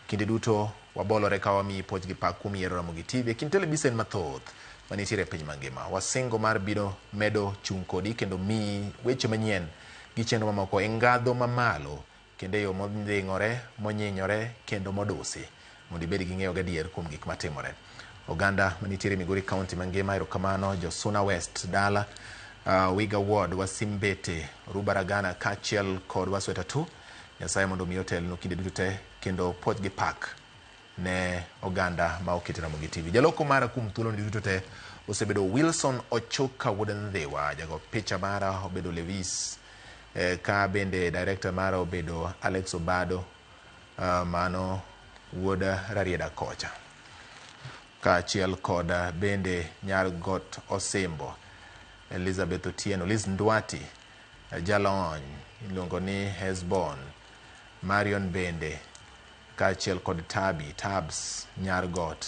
Kinde duto wabolore ka wamiyi puoch gi pak kuom yiero Ramogi TV e kind televisen mathoth manitiere e piny mangima. Wasingo mar biro medo chung' kodi kendo miyi weche manyien gi chenro mamoko e ngadho mamalo kendo e yo mondhing'ore, monyinyore kendo modusi mondo ibed gi ng'eyo gadier kuom gik matimore. Oganda manitiere Migori County mangima, erokamano. Josuna West dala, Wiga Ward, Wasimbete, Rubaragana kaachiel kod Wasweta 2. Nyasaye mondo omi otelnu kinde duto te kendo puoch gi pak ne oganda ma oketo Ramogi TV. Jaloko mara kuom thuolo ni duto te osebedo Wilson Ochuka wuod Ndhiwa, jago picha mara obedo Levis, ka bende director mara obedo Alex Obado, mano wuod Rarieda kocha, kaachiel kod bende nyar got Osimbo, Elizabeth Otieno, Liz Ndwati, jalony iluongo ni Hesbon, Marion bende kaachiel kod Tabi, Tabs nyar got,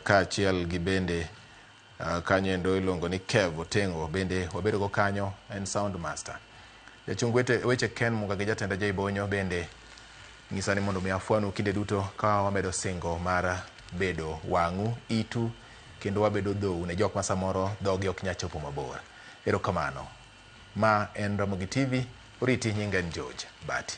kaachiel gi bende kanyo endo iluongo ni Kev Otengo bende wabedo go kanyo en sound master. Jachung weche Ken Muga gi jatenda Jay Bonyo bende nyisa ni mondo mi afwanu kinde duto ka wamedo singo mar bedo wang'u, itu kendo wabedo dhou ne jok ma samoro dhogi ok nyal chopo mabor. Erokamano. Ma en Ramogi TV, oriti nyinga en George Bati.